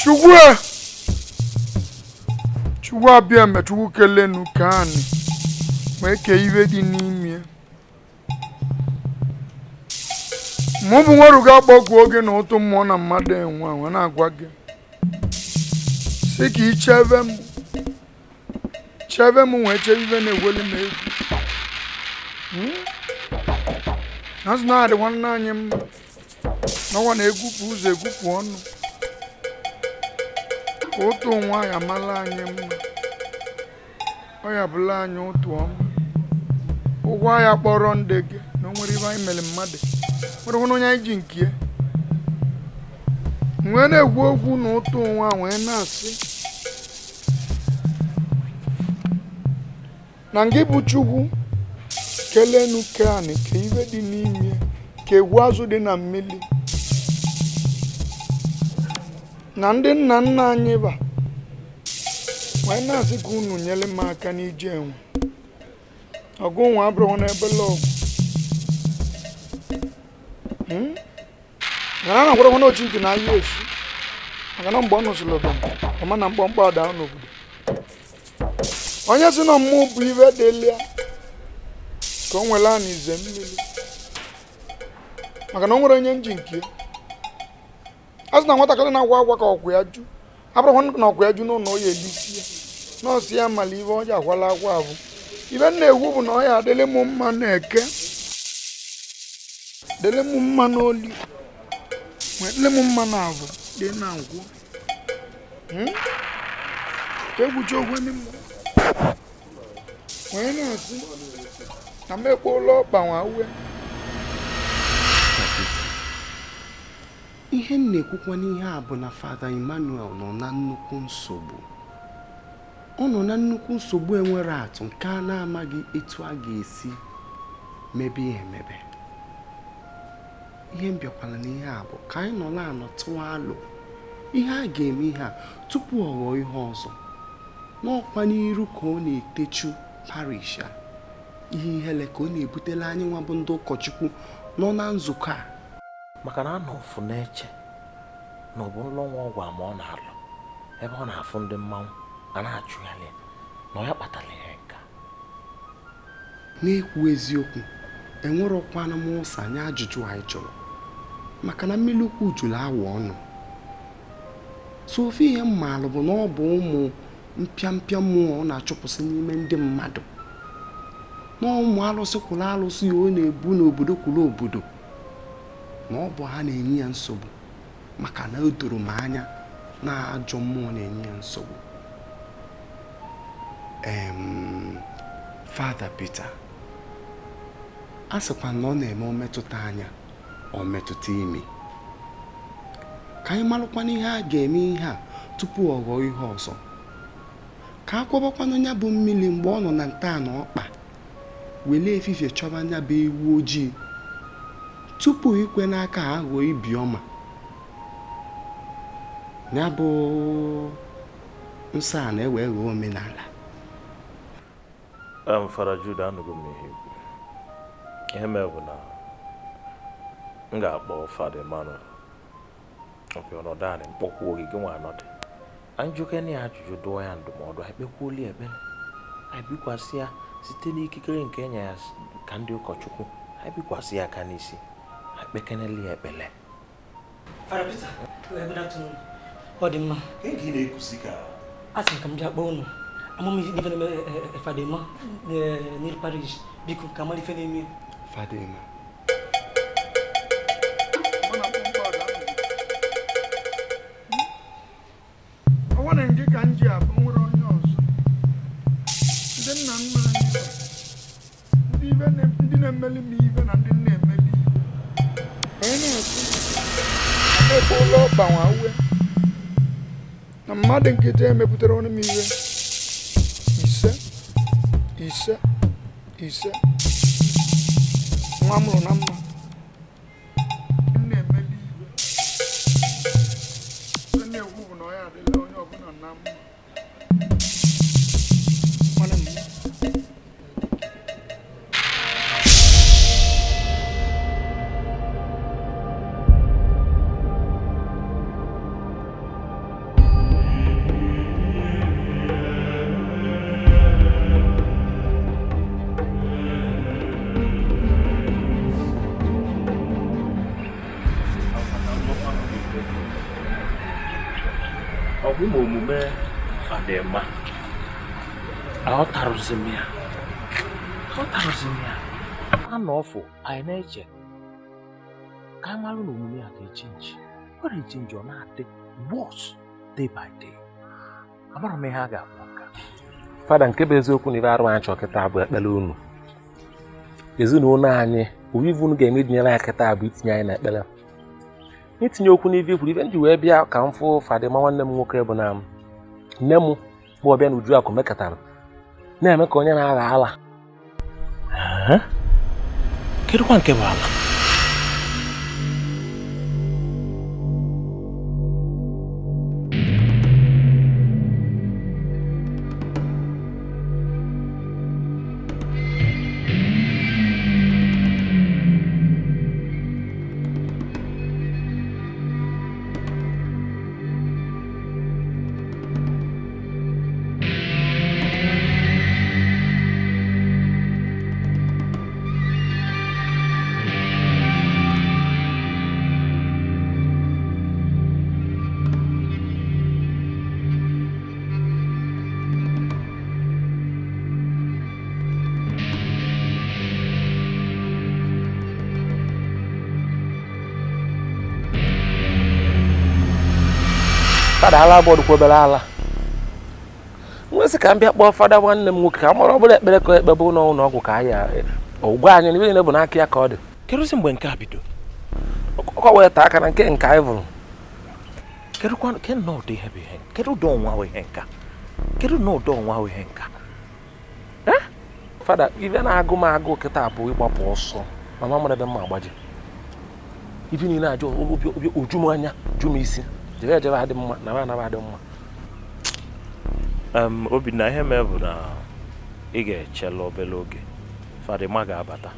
Chukwu Chukwu abịa Chukwu kelenu ka anyị wee kee ibe dị n'ime mụ bụ nwerugo akpọkwuo gị na ụtụ mmụọ na mmadụ enwe anwa na-agwa gị si ka ị chebe m chebe m wee chebe ibe na-egweli m egwu azụ na-adị nwanne anyị mma n'ọnwa na-egwupụ ụzọ egwupụ ọnụ ka ụtụ nwaanyị amala anyị mma ọ ya bụla anyị ụtụ ọma ụgwọ ya kpọrọ ndị gị na o nwere ibe anyị mere mmadụ nwere onye anyị ji nke ya wee na-ekwu okwu na ụtụ nwa wee na-asị na ngị bụ Chukwu kelenu ke anị ka ibe dị n'ime ka egwu azụ dị na mmiri na ndị nna nna anyị ba wee na-asị ka unu nyere m aka n'ije enwe ọgụ nwa abụrụ n'ebele ọgụ mana a na-agwarakwa na ochi ntị na ahịa esu maka na mgbe ọ nụsịrị ọbịa ọma na mkpọmkpọ ada n'obodo onye si na mmụọ bụ ibe dịlịa ka o nwere anị ize mmiri maka na o nwere onye nji nke ya a sị na nwatakịrị na-agwa agwa ka ọkwụ ya ju abụrụkwa na ọkwụ ya ju n'ụlọ ya elisi ya nọọsụ ya mala ibe ọ ji akwala akwa abụ ibe m na-ekwu bụ na ọ ya adịlị m mma na eke dịlị m mma n'oli wee dịlị m mma na avụ dị na nkwụ ka egwuchi okwe ndị mmụọ wee na-asị na m ekpola ọkpa nwa uwe. Ihe m na-ekwukwa n'ihe a bụ na Fada Emmanuel nọ na nnukwu nsogbu. Ọ nọ na nnukwu nsogbu enwere atụ nke a na-amaghị etu a ga-esi mebe ya emebe. Ihe m bịakwara n'ihe a bụ ka anyị nọ na-anọ tụọ alụ ihe a ga-eme ihe a tupu ọ ghọọ ihe ọzọ. N'ọkwa n'iru ka ọ na-etechu parish a, ihe ihele ka ọ na-ebutela anyị nwa bụ ndị ụkọchukwu nọ na nzukọ a. Maka na anọ ụfụ na-eche na ọ bụ nlọ nwa ọgwụ ama ọ na-alụ ebe ọ na-afụ ndị mmanwụ a na-achụgharị na ọ ya kpatara ihe nka. N'ekwu eziokwu, enwerọkwana m ụsa nye ajụjụ anyị jụrụ maka na mmiri ukwu jụrụ awa ọnụ. So ofe ihe m maalụ bụ na ọ bụ ụmụ mpịampịa mmụọ ọ na-achụpụsị n'ime ndị mmadụ na ụmụ alụsị kwụrụ alụsị ọ na-ebu n'obodo kwụrụ obodo na ọ bụ ha na-enye ya nsogbu maka na o doro m anya na ajọ mmụọ na-enye ya nsogbu. Fada Peter a sịkwa na ọ na-eme o metụta anya ọ metụta imi ka anyị marụkwana ihe a ga-eme ihe a tupu ọ ghọọ ihe ọzọ ka a kwọbakwanụ ya bụ mmiri mgbe ọ nọ na nta na ọkpa wele efifie chọba anya bụ ewu ojii tupu ikwe n'aka aghụghọ ibi ọma ya bụ nsọ a na-ewe ghọọ omenala. Fada Jude, anụgo m ihe ikwu. Ihe mere bụ na m ga-akpọ Fada Emmanuel ọpịa ọnọdụ anyị mkpọkwuo gị gị nwa anọdụ anyị jụkene ya ajụjụ dụọ ya ndụmọdụ anyị kpekwuolu ya ekpere anyị bikwasị ya site n'ikikere nke enye ya ka ndị ụkọchukwu anyị bikwasị ya aka n'isi anyị kpekenele ya ekpele. Fada Peter, good afternoon. Ọ dị mma. Ka ị na-ekusi ka a sị m ka m bịa kpọọ unu amamihe ife na-eme Fada Emma n'Il Parish biko ka amara ife na-eme. Fada Emma ọ nwere nke ka m ji abụ nwere onye ọzọ ndị nna nna anyị ndị na-emeli m ibe na ndị na-emeli ibe onye na-asị na-ekpe ụlọ ọkpa nwa uwe na mmadụ nkịtị emepụtara ọnụ m iwe ise ise ise nwa mụrụ na mma na-emeli ibe na-ekwu bụ na ọ ya adịla onye ọbụla na mma. Ọ bụ ma omume Fada Emma aghọtarụzi m ya, aghọtarụzi m ya. A nọ ọfụ anyị na-eche ka anyị marụ na omume ya ga-echenji. Ọ na-echenji, ọ na-adị worse day by day. Amara m ihe a ga-akpọ nka. Fada, nke bụ eziokwu na ibe arụ anyị chọrọ kịta bụ ekpere unu. Ezinụlọ anyị, ovive unu ga-eme idinyere anyị kịta bụ itinye anyị n'ekpere. Itinye okwu n'ive ikwuru, ife m ji wee bịa ka m fụ Fada Emma nwanne m nwoke bụ na nne m bụ ọbịa na Ujuakụ mekọtara na-eme ka onye na-agha ala. Kedụkwa nke bụ ala? Fada, ala bọọdụ kwobere ala. Nwesị ka m bịa kpọọ Fada nwanne m nwoke ka m mara ọ bụla ekpere ka ekpe bụ n'ụlọ ọgwụ ka anyị ọgwụ anyị na niile bụ n'aka ya ka ọ dị. Kedụzi mgbe nke a bido? Ọkọ wee taa aka na nke nke anyị vụrụ. Kedụkwa ke nnọọ ụdị ihe bụ ihe? Kedụ ụdị ọnwa bụ ihe nka? Kedụ nnọọ ụdị ọnwa bụ ihe nka? Fada, ife na-agụ m agụ kịta bụ ịgbapụ ọsọ mama mara ebe m ma agbaji. Ife niile ajụ obi oju m anya, ju m isi. Jebe ejebe adị mma na anaba adị mma. Obinna, ihe mee bụ na ị ga-echela obele oge. Fada Emma ga-abata.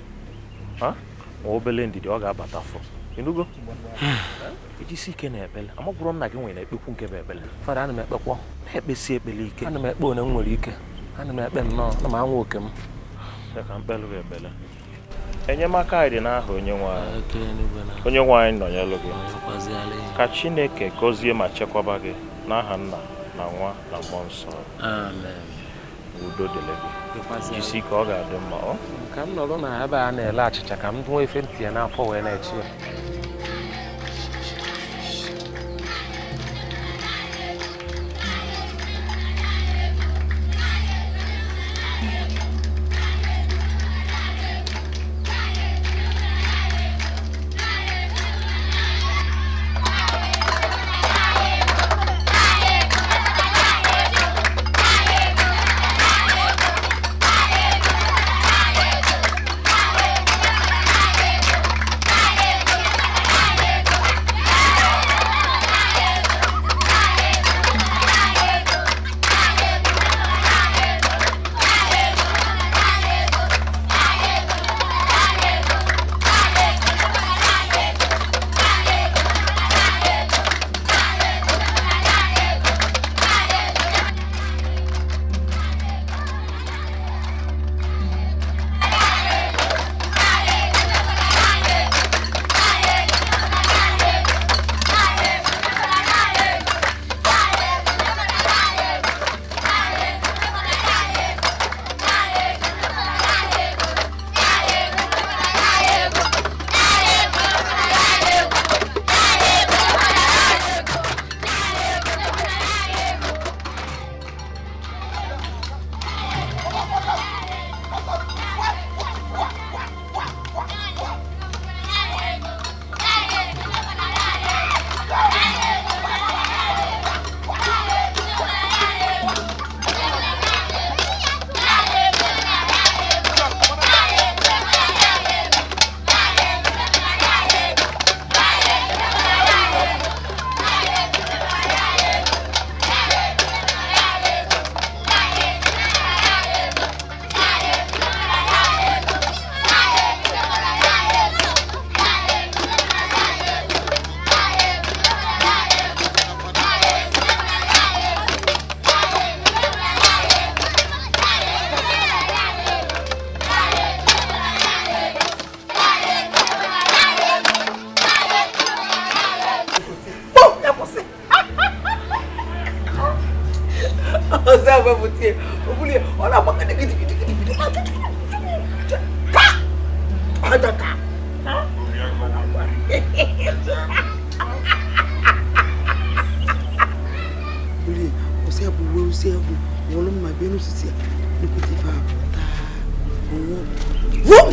Ma obele ndidi ọ ga-abata fọ. Ịnụgo? Ejisi ike na ekpele. Amagwụrọ m na gị nwere na-ekpekwu nke bụ ekpele. Fada, ana m ekpekwa. Na-ekpesi ekpele ike. Ana m ekpe one m nwere ike. Ana m ekpe nnọọ, ana m anwa oke m. Ya ka m kpelụ gị ekpele. Enyemaka anyị dị n'aha Onyenwe anyị. Onyenwe anyị nọnyelụ gị. Ka Chineke gọzie ma chekwaba gị n'aha Nna na Nwa na Mmụọ Nsọ. Amen. Udo dịrị gị. Jisi ike, ọ ga-adị mma. Ọ ka m nọrọ na ebe a na-ele achịcha ka m nwee efe ntị ya n'afọ wee na-echi ya. Ọsọ wepụta ya, o buru ya, ọ na-agba gidigidigidi. Ka! Ọsọ ya bụ uwe osi egwu wọlụ mma bịa n'osisi ya nnukwute ife apụta ọnwụ vum.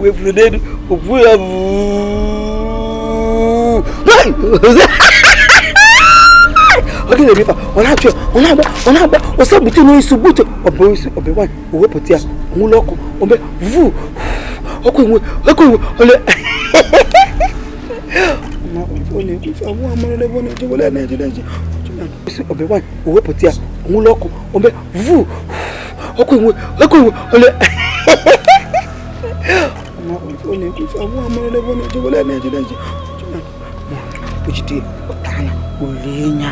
Wefuru n'elu obu ya ọ gị na-eme ife ọ na-achụ ya, ọ na-agba, ọ na-agba, ọsọ gbute n'isi gbute ọbụ isi ọbụ nwaanyị o wepụta ya onwụlọ ọkụ ome vu ọkụ enwe ọkụ enwe ole ọbụ nwaanyị o wepụta ya onwụlọ ọkụ ome vu ọkụ enwe ọkụ enwe ole o jide ọtana olinya.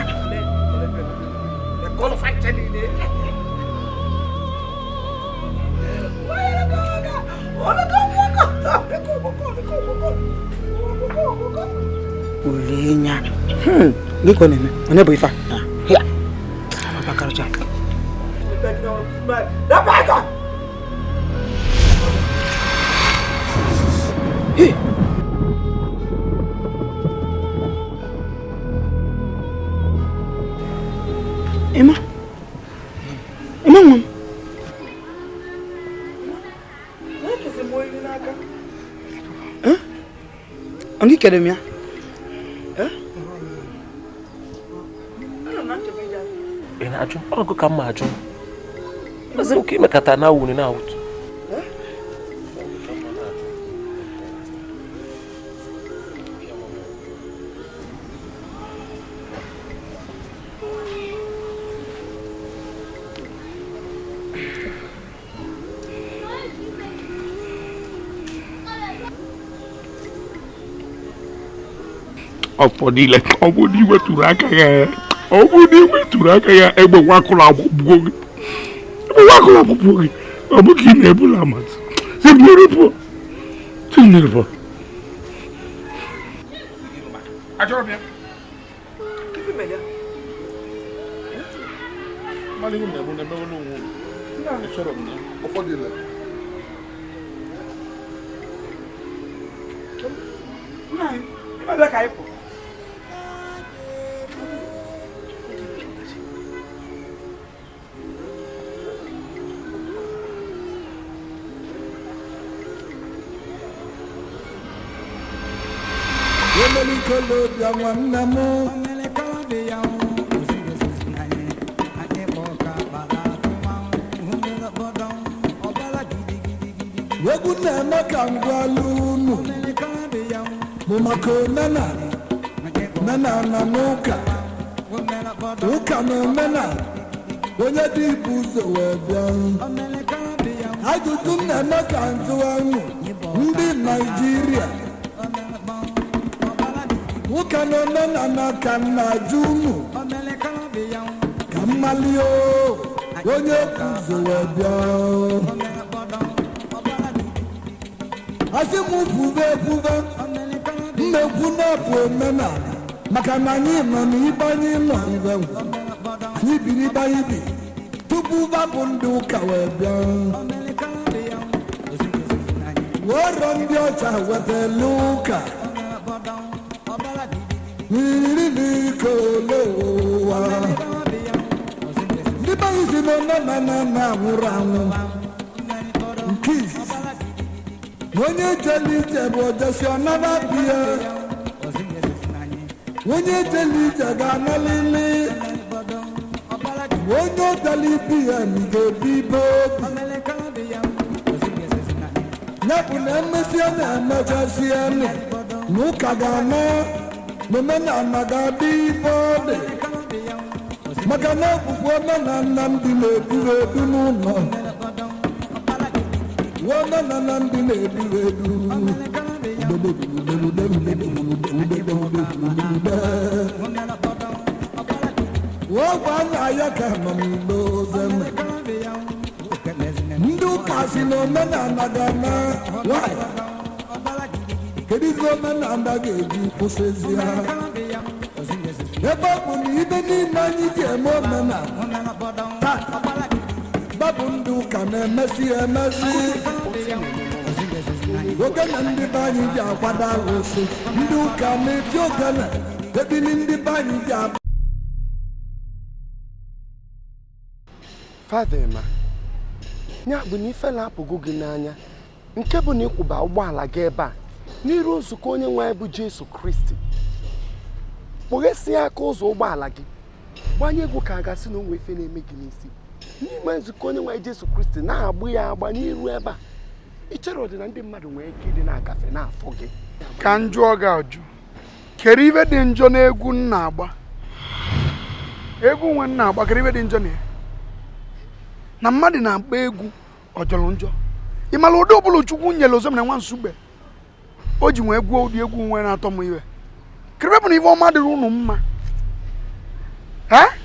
Olinya. Gị ka ọ na-eme? Ọ na-ebu ife a? Ya. Abakarịcha. Hey! Emma? Emma nwa m? Ọ gị kere m ya? Ị na-ajụ? Ọgụ ka mma ajụ. Mazi nke imekata na awụ na awụtụ. Ọfọ niile ọ bụ na iweturu aka ya, ọ bụ na iweturu aka ya, egbe wakụrụ agbagbuo gị, egbe wakụrụ agbagbuo gị, ọ bụ ka ị na-ebula amatụ. Si mmiri pụọ, si mmiri pụọ. Achọrọ m ya. Mmadụ ihu na-ebu na-emewe n'onwe m. Achọrọ m ya. Ụfọdụ ile. Egwu na-eme ka ngwalụ unu bụ maka omenala omenala n'ụka ụka na omenala onye dị ibu ụzọ wee bịa. Ajụjụ na-eme ka njụwa unu ndị Naịjirịa, ụka na omenala ka m na-ajụ unu ka mmali o onye bụ ụzọ wee bịa. Asị m kwube ekwube mmekwu na-abụ omenala maka na anyị nọ n'ibe anyị nọ ibe anyị biri ibe anyị bi tupu babụ ndị ụka wee bịa. Wọrọ ndị ọcha wetara ụka n'ike ole ụwa ndị be anyị si na omenala na-anwụrụ anwụ nke izizi onye jere ije bụ ojesi ọnaba bie onye jere ije ga-analili onye ọbịala ibi ya ga-ebi ibe obi ya bụ na emesịa na-emechasịa nụ na ụka ga-ana na omenala ga-adị ibe ọ dị maka na ọbụkwa omenala ndị na-eburu ebu n'ụlọ omenala ndị na-eburu ebu. Ọgwa nna ya ka nọ n'ilo ozeme. Ndị ụka si na omenala ga-eme nwanyị. Kedu ife omenala ga-eji kwụsịzi ha? Ebe ọ bụ na ibe niile anyị ji eme omenala taa, babụ ndị ụka na-emesi emesi. Ogene ndị be anyị ji akwado arụsị, ndị ụka na-eti ogene, ebili ndị be anyị ji abụ. Fada Emma, ya bụ na ife na-apụgo gị n'anya nke bụ na ịkwụba ụgbọala gị ebe a n'iru nzukọ onye nwe anyị bụ Jesu Kristi, kpọghesie aka ụzọ ụgbọala gị, gbanye egwu ka a gasị na onwe ife na-eme gị n'isi n'ime nzukọ onye nwe anyị Jesu Kristi na-agbụ ya agba n'iru ebe a. Ị chere ọdịna ndị mmadụ nwere ike ịdị na-agafe n'afọ gị? Ka m jụọ gị ajụ, kere ife dị njọ n'egwu m na-agba? Egwu nwe m na-agba, kere ife dị njọ na ya? Na mmadụ na-agba egwu ọ jọrọ njọ? Ị mara ụdị ọbụla Chukwu nyere Ozomina nwa Nsugbe o ji nwee egwu ụdị egwu nwe na-atọ m iwe? Kere bụ na ife ọma dịrị unu mma? Fada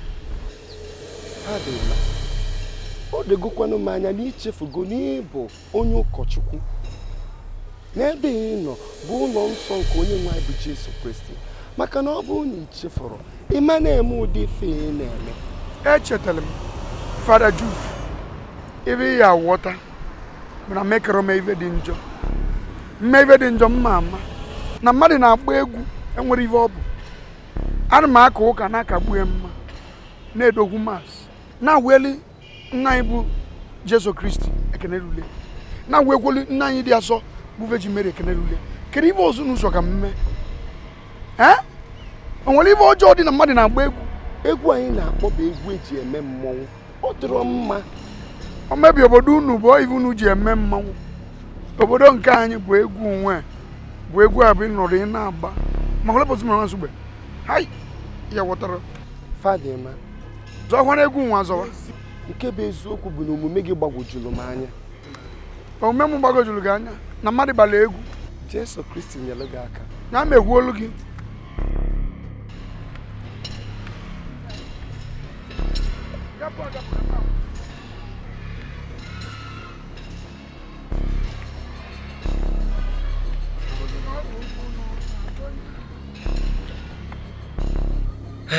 Emma, o degokwanụ m anya na ichefugo n'ịbụ onye ụkọchukwu n'ebe ị nọ bụ ụlọ nsọ nke onye nwe anyị bụ Jesu Kristi, maka na ọ bụrụ na ị chefuru ị ma na-eme ụdị ife ị na-eme. Echetara m Fada Jude, ife ya aghọta mana mekọrọ m ife dị njọ, mme ife dị njọ mma ama na mmadụ na-agba egwu enwere ife ọ bụ. Ana m aka ụka na-akagbu ya mma, na-edogwu mas, na-aweli nna anyị bụ Jesu Kristi ekene lule, na-awekwoli nna anyị dị asọ bụ Virgin Mary ekene lule. Kedu ife ọzọ n'ụzọ ka mme? O nwere ife ọjọọ dị na mmadụ na-agba egwu? Egwu anyị na-akpọ bụ egwu eji eme mmọnwụ, ọ dịrọ mma. O mebi obodo unu bụ ife unu ji eme mmanwụ. Obodo nke anyị bụ egwu nwe, bụ egwu a bụ ịnọrọ ị na-agba. Ma ọ bụ Nsugbe hai ya ghọtara. Fada Emma, zọkwana egwu nwa zọwa. Nke bụ eziokwu bụ na omume gị gbagwojuru m anya. Omume m gbagwojuru gị anya na mmadụ gbara egwu? Jesu Kristi nyere gị aka. Na m egwu olu gị.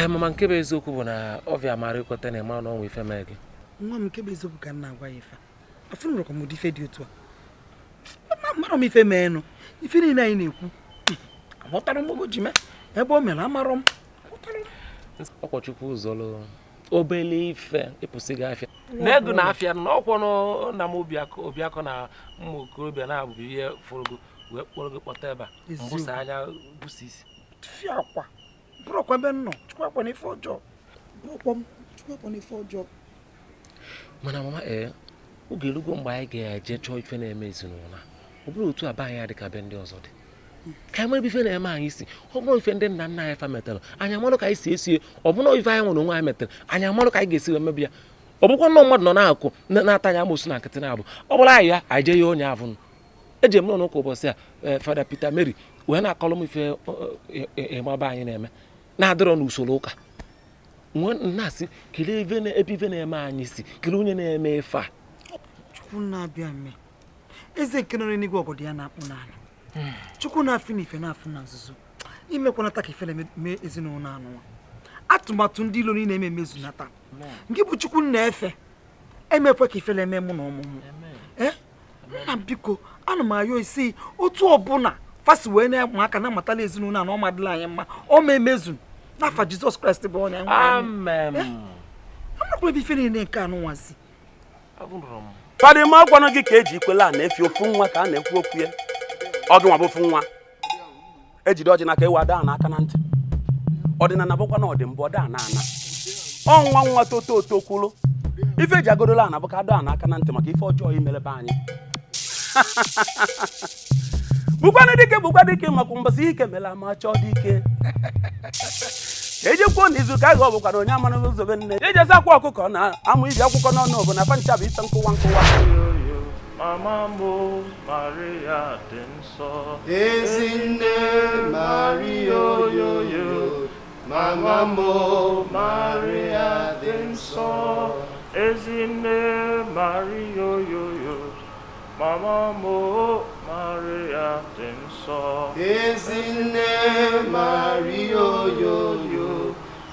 Mama, nke bụ eziokwu bụ na ọvịa mara ikweta na ịma na ọnwa ife mee gị. Nwa m, nke bụ eziokwu ka m na-agwa ya ife a. Afụ nụrụ ka m ụdị ife dị otu a. Mara m ife mee nụ. Ife niile anyị na-ekwu, aghọtara m ogo ji mee. Ebe o mere amarọ m. Ọkwachukwu zọrọ obele ife ịpụsị gị afịa. Na ego na afịa na ọkwọ na m Obiakọ na ụmụ okorobịa na-abụghị ihe fụrụ gị wee kpọrọ gị kpọta ebe a. Mbụsa anya busa isi. Tụfịa akwa. Bụrụkwa ebe m nọ, Chukwu akwa n'ife ọjọọ. Bụrụkwa m, Chukwu akwa n'ife ọjọọ. Mana mama, oge erugo mgbe anyị ga-eje chọọ ife na-eme ezinụlọ a. Ọ bụrụ otu aba anyị adị ka be ndị ọzọ dị. Ka anyị mara ife na-eme anyị isi, ọ bụrụ ife ndị nna nna anyị fa metere, anyị amalụ ka anyị si esi, ọ bụrụ ife anyị nwere onwe anyị metere, anyị amalụ ka anyị ga-esi wee mebi ya. Ọ bụkwa nnọọ mmadụ nọ na-akụ na-ata anyị amosu na nkịtị na-abụ. Ọ bụrụ anyị ya, anyị jee ya onye avụnụ. Eji m nọ n'ụka ụbọchị a, Fada Peter Mary wee na-akọrọ m ife ịmaba anyị na-eme na-adịrọ n'usoro ụka. Na-asị kelee ebe ife na-eme anyị si, kelee onye na-eme ife a. Chukwu na-abịa mme, eze nke nọ n'eluigwe ọgọdọ ya na-akpụ n'ala. Chukwu na-afụ na ife na-afụ na nzuzo, imekwanata ka ife na-eme ezinụlọ anụnwa. Atụmatụ ndị ilo niile eme emezunata. Nke bụ Chukwu na-efe emekwe ka ife na-eme mụ na ụmụ m. Nna m biko, ana m ayọ isi otu ọbụla fasi wee na-ama aka na amatala ezinụlọ a na ọ madịla anyị mma, ọ ma emezu n'afa Jizọs Kraịst bụ onye nwe anyị. Amen. Amakwala ebe ife niile nke anụnwazi. Fada Emma, agwanụ gị ka eji ikwele a na-efi ofu nwa ka a na-ekwu okwu ya. Ọ gị nwa bụ ofu nwa. Ejide ọjị n'aka ewe ada n'aka na ntị. Ọdịnala bụkwa na ọdịmbụ ọda ana ana. Ọ nwa nwa toto oto kwulu. Ife eji agodola ana bụ ka ada n'aka na ntị maka ife ọjọọ imelebe anyị. Bụkwanụ dike bụkwa dike maka mbọsị ike mela ma chọọ dike. Ejekwuo n'izu ka agha ọ bụkwa na onye amara ụzọ be nne. Ejezi akwa ọkụkọ na amụ iji akwụkwọ n'ọnụ bụ na fancha bụ ife nkụwa nkụwa. Mama mo Maria dị nsọ. Ezinne Maria oyoyo, Mama mo Maria dị nsọ. Ezinne Maria oyoyo, mama mo Maria dị nsọ. Ezinne Maria oyoyo,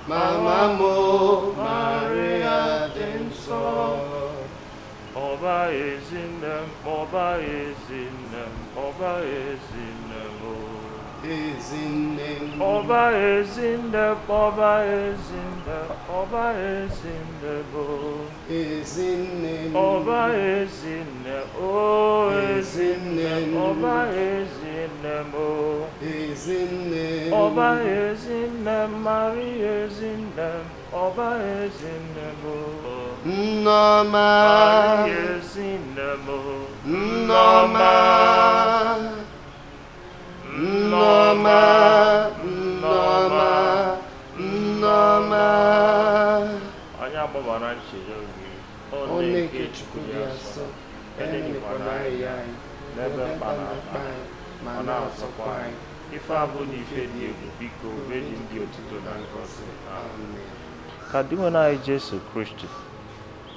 mama mo Maria dị nsọ. Ọba ezinne m, ọba ezinne m, ọba ezinne m o. Ezinne m. Ọba ezinne m, ọba ezinne m, ọba ezinne m o. Ezinne m. Ọba ezinne o Ezinne m. Ọba ezinne m o. Ezinne m. Ọba ezinne m, Maria ezinne m, ọba ezinne m o. Nneọma. Maria ezinne m o. Nneọma. Nneọma. Nneọma. Nneọma. Anyị agbabara nchedo gị, Ọ na-eke Chukwu dị asọ, enyekwana anyị anyị n'ebe mkpa na-akpa anyị ma na-asọkwa anyị. Ife abụ na ife dị egwu, biko Virgin dị otito na ngọzi. Amen. Ka Dinwenụ anyị Jesu Kristi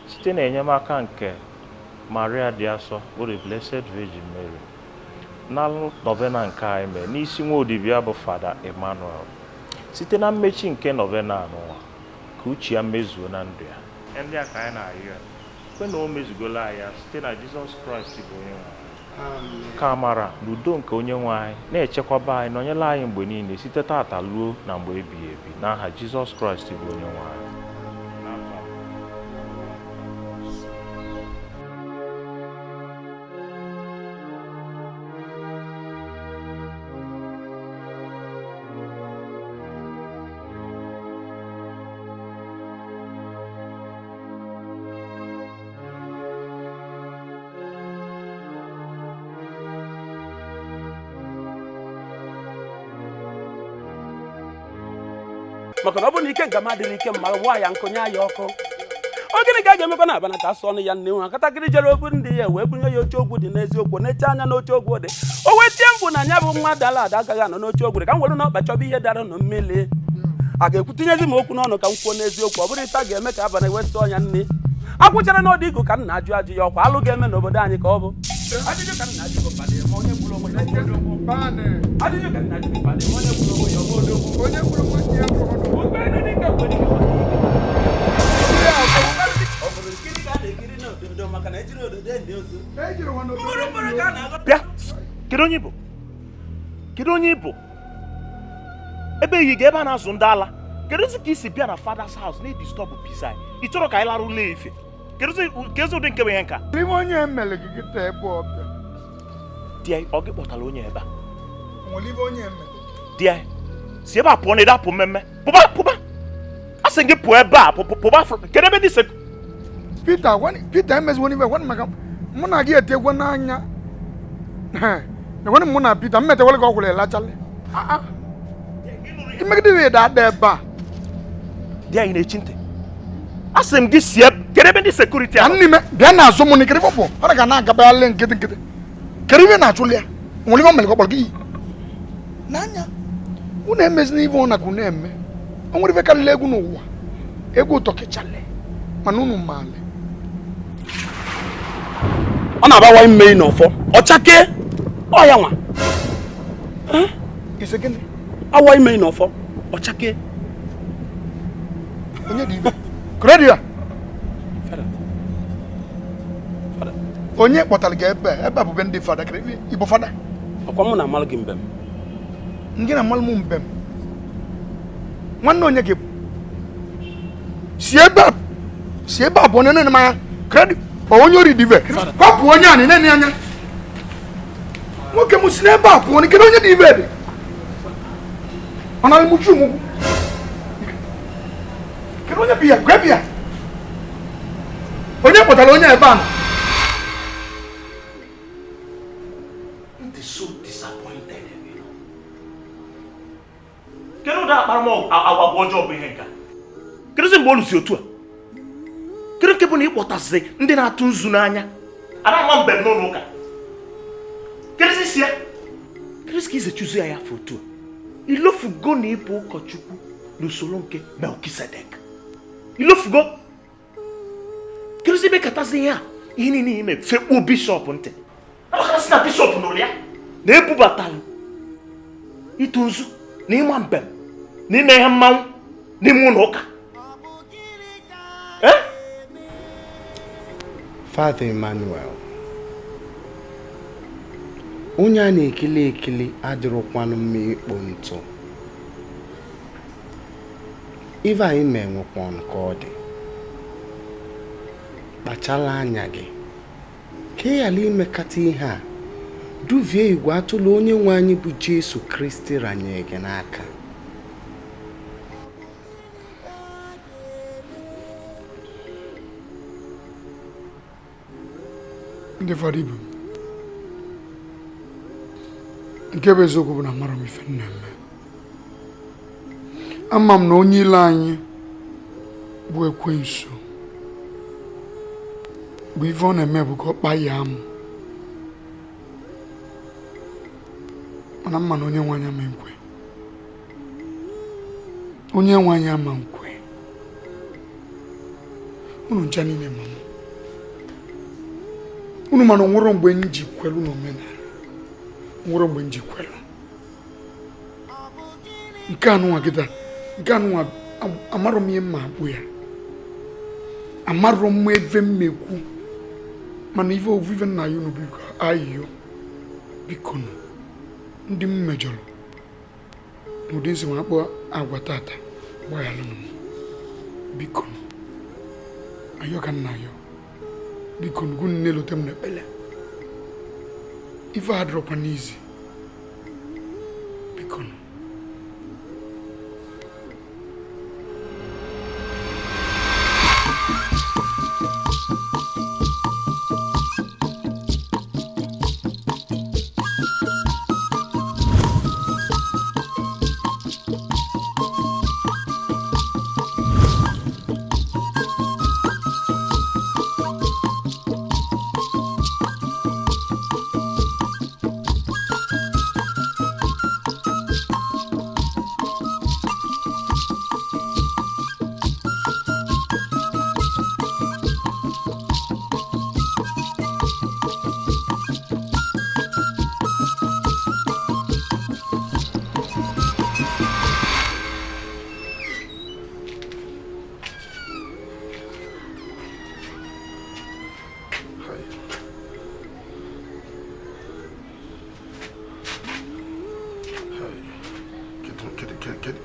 site n'enyemaka nke Maria dị asọ bụ the Blessed Virgin Mary n'alụ novena nke anyị mee n'isi nwa odibia bụ Fada Emmanuel, site na mmechi nke novena anụnwa ka uche ya mezuo na ndụ ya. Ndị a ka anyị na-arịọ ya, kwe na o mezugola anyị ya site na Jizọs Kraịst bụ onye nwe anyị. Amen. Ka amara na udo nke onye nwe anyị na-echekwaba anyị nọnyere anyị mgbe niile site tata ruo na mgbe ebighị ebi n'aha Jizọs Kraịst bụ onye nwe anyị. N'afa. Maka na ọ bụrụ na ike nga m adịrị ike mma wa ya nkụ nye ya ọkụ. Ọ gịnị ka a ga-emekwa na abana ka asụ ọnụ ya nne nwa katakịrị jere obu ndị ya wee bunye ya oche ogwu dị n'eziokwu na-eche anya n'oche ogwu dị o wee tie mkpu na ya bụ nwa dara ada agaghị anọ n'oche ogwu dị ka m were n'ọkpa chọba ihe dara nụ mmiri a ga-ekwutinyezi m okwu n'ọnụ ka m kwuo n'eziokwu ọ bụrụ ife a ga-eme ka abana wee sụọ ya nne akwụchara n'ọdụ igu ka m na-ajụ ajụ ya ọkwa alụ ga-eme n'obodo anyị ka ọ bụ ajụjụ ka m na-ajụ bụ Fada Eme, onye gburu onwe ya ọ bụ odogwu. Ajụjụ ka m na-ajụ bụ Fada Eme, onye gburu onwe ya ọ bụ odogwu. Onye gburu onwe ya ọ bụ odogwu. Ụgbọelu dịka nwere ike ọ bụrụ nkiri ka a na-ekiri n'ododo maka na ejiri ododo enyi ozu. Ejiri nwa n'obodo. Mkpụrụ mkpụrụ ka a na-aghọ. Bịa, kedu onye bụ? Kedu onye bụ? Ebe yi ga ebe a na-azụ ndị ala. Kedụzi ka i si bịa na father's house na-edistọbụ peace anyị? Ị chọrọ ka anyị lara ụlọ efe? Kedụzi ụdị nke bụ ihe nka? N'ime onye emere gị kịta ebe ọ bịa. Di anyị, ọ gị kpọtara onye ebe a? Nwere ibe onye emere. Di anyị, si ebe a pụọ na ede apụ mmemme. Pụba, pụba. A sị gị pụọ ebe a, pụba. Kedu ebe dị sek? Peter, Peter emeziwo n'ife gwanụ maka mụ na gị etegwo n'anya. Gwanụ mụ na Peter, m metewere gị ọgwụrụ elachalị. Imegide wee da ebe a. Di anyị na-echi ntị. A sị m gị si ebe, kedu ebe ndị sekuriti ahụ? Nne m, bịa n'azụ m n'ikiri pọpụ. Ọ ga na-agabaghalị nkịtị nkịtị. Kedu ife na-achụli ya? Nwere ife o mere ka ọ kpọrọ gị iyi? N'anya, unu emezina ife ọ na ka unu eme. O nwere ife karịrị egwu n'ụwa. Egwu ụtọ kechalị. Mana unu maale. Ọ na-abawa ime n'ọfọ. Ọchake ọ ya nwa. Ise gịnị? Awa ime n'ọfọ. Ọchake. Onye dị ibe? Kredio a. Fada. Onye kpọtara gị ebe a? Ebe a bụ be ndị fada. Igbo fada. Ọkwa mụ na-amalụ gị mbem. Ngị na-amalụ m mbem. Nwanne onye gị bụ? Si ebe a si ebe a bụ onye na-ene m anya. Kredio onye ori dị ibe. Kwapụ onye a na-ene anya. Nwoke m si n'ebe a pụọ kedu onye dị ibe dị? Ọ na-amụchu m ụkwụ. Kedu onye bi ya? Gwa bi ya. Onye kpọtara onye ebe a nọ? It is so disappointed in you. Kedu ụdị akparamagwa ọjọọ bụ ihe nka? Kedụzi mgbe o lusi otu a? Kedu nke bụ na ị kpọtasị ndị na-atụ nzu n'anya? A na-ama mbem n'ụlọ ụka. Kedụzi si ya? Kedụzi ka isi chụzi ya ya afọ otu a? Ilofugo na ịbụ ụkọchukwu n'usoro nke Melkisedek. Ilofugo? Emekatazi mekatazi ihe a ihe niile ime fekpuo bishọp ntị. Amakasị na bishọp nụrụ ya na ebubatara ịtụ nzu na ịma mbem na ime ihe mmanwụ n'ime ụlọ ụka. Father Emmanuel, onye a na-ekele ekele adịrọkwanụ mma ịkpọ ntụ. Ife anyị ma enwekwanụ ka ọ dị. Kpachala anya gị ka ị ghara imekata ihe a duvie igwe atụrụ onye nwe anyị bụ Jesu Kristi ranye gị n'aka. Ndị fọdụ ibu nke bụ eziokwu bụ na amara m ife nna eme. Ama m na onye ile anyị bụ ekwensu bụ ife ọ na-eme bụ ka ọ kpaa ya amụ, mana mma na onye nwe anyị ama nkwe, onye nwe anyị ama nkwe. Unu ncha niile ma m unu mana onwere mgbe m ji kwelu n'omenala, nwere mgbe m ji kwelu nke anụnwa kịta, nke anụnwa amarọ m ihe mma akpụ ya, amarọ m ebe m mekwu, mana ife ofufe nna ya unu biko ayịyọ biko nụ ndị m mejọrọ n'ụdị nsi nwa akpọ agwa tata gbaghalụnụ m biko nụ ayọ ka nna ayọ biko nụ gụnụ na-elote m n'ekpele ife adịrọkwa n'izi biko nụ.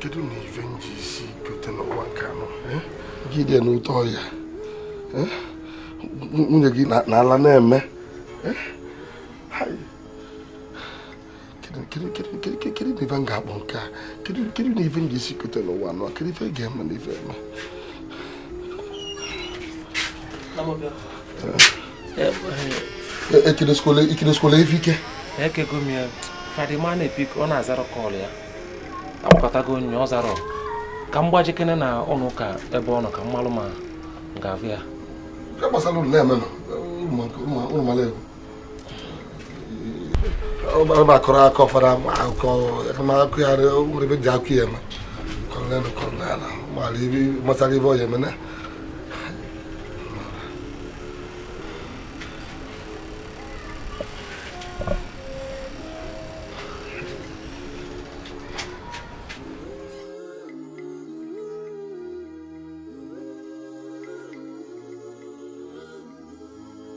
Kedu na ife nji isi gote n'ụwa nke anọ gị dị n'ụtọ ọhịa nwunye gị na-ala na-eme kedu na ife m ga-akpọ nke a kedu na ife nji isi gote n'ụwa anọ kedu ife ga-eme na ife eme ekedoskola ife ike ekego m ya Fadima na-epik ọ na-azara kọl ya agbakọtago onye ọ zara ka m gbajikene na ụlọ ụka ebe ọ nọ ka mmalụ ma ga-abụ ya ọ na-akọrọ aka ọfara akụkọ akụ ya nwere ebe ji akụ ya eme masara ibe ọ ya eme na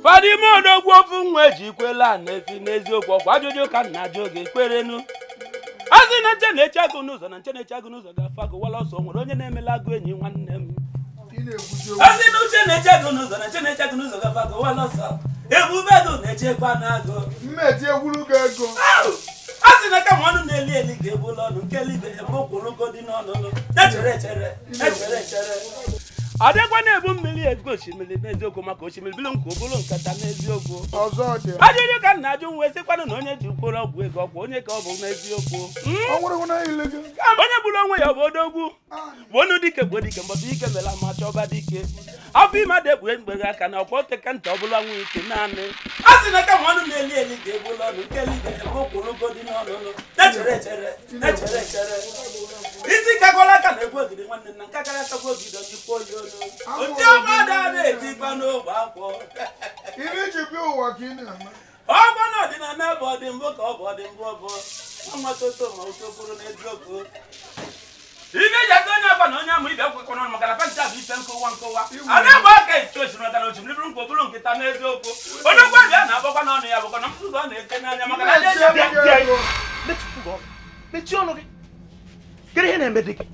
Fadima odogwu ofu nwa eji kwela na-efi n'eziokwu ọkwa ajụjụ ka nna ajụ gị kwerenu a sị na nche na-eche agụ n'ụzọ na nche na-eche agụ n'ụzọ ga-afụ agụ wala ọsọ nwere onye na-emela agụ enyi nwanne m a sị na uche na-eche agụ n'ụzọ na nche na-eche agụ n'ụzọ ga-afụ agụ wala ọsọ ebube agụ na-echekwa n'agụ mmeti egwuru gị ego a sị na kama ọnụ na-eli eli ga-ebula ọnụ nke elibe ebe okwurugo dị n'ọnụnụ echere echere echere echere adịkwa na-ebu mmiri ezigbo osimiri n'eziokwu maka osimiri bụrụ nke oburu nkata n'eziokwu ajụjụ ka nna ajụ wee sịkwanụ na onye ji mkpụrụ ọgwụ ego ọkwa onye ka ọ bụ n'eziokwu onye gburu onwe ya ọ bụ odogwu bụ onu dike gbuo dike mbọsị ike mela ma chọba dike afọ ime ada ekpughe mkpeghe aka na ọkwa oteka nta ọ bụla nwa ike naanị a sị na kama ọnụ na-eli eli ga-ebula ọnụ nke elibe ebe okwurugo dị n'ọnụnụ echere echere echere echere. Isi kakwala aka na-egbu ogidi nwanne nna nke akara akagbu ogidi njikwa oyi olu. Ndị ọmada na-etikwa n'ogbe akwọ. Iri ji bịa ụwa ka ị na-eme. Ọ bụ na ọdịnala bụ ọdịmbụ ka ọ bụ ọdịmbụ ọ bụ. Nwa toto ma otokwuru n'eziokwu. Ibe ji asa onye agba na onye amụ ibe akwụkwọ n'ọnụ maka na panta bụ ife nkọwa nkọwa. A na-agba aka etu osimiri maka na osimiri bụrụ nkwa bụrụ nkịta n'eziokwu. Onye gwa bịa na-agbakwa n'ọnụ ya bụkwa na mkpụrụ ọ na-eke n'anya maka na ndị mechie ọnụ gị. Kedu ihe na-eme dị gị?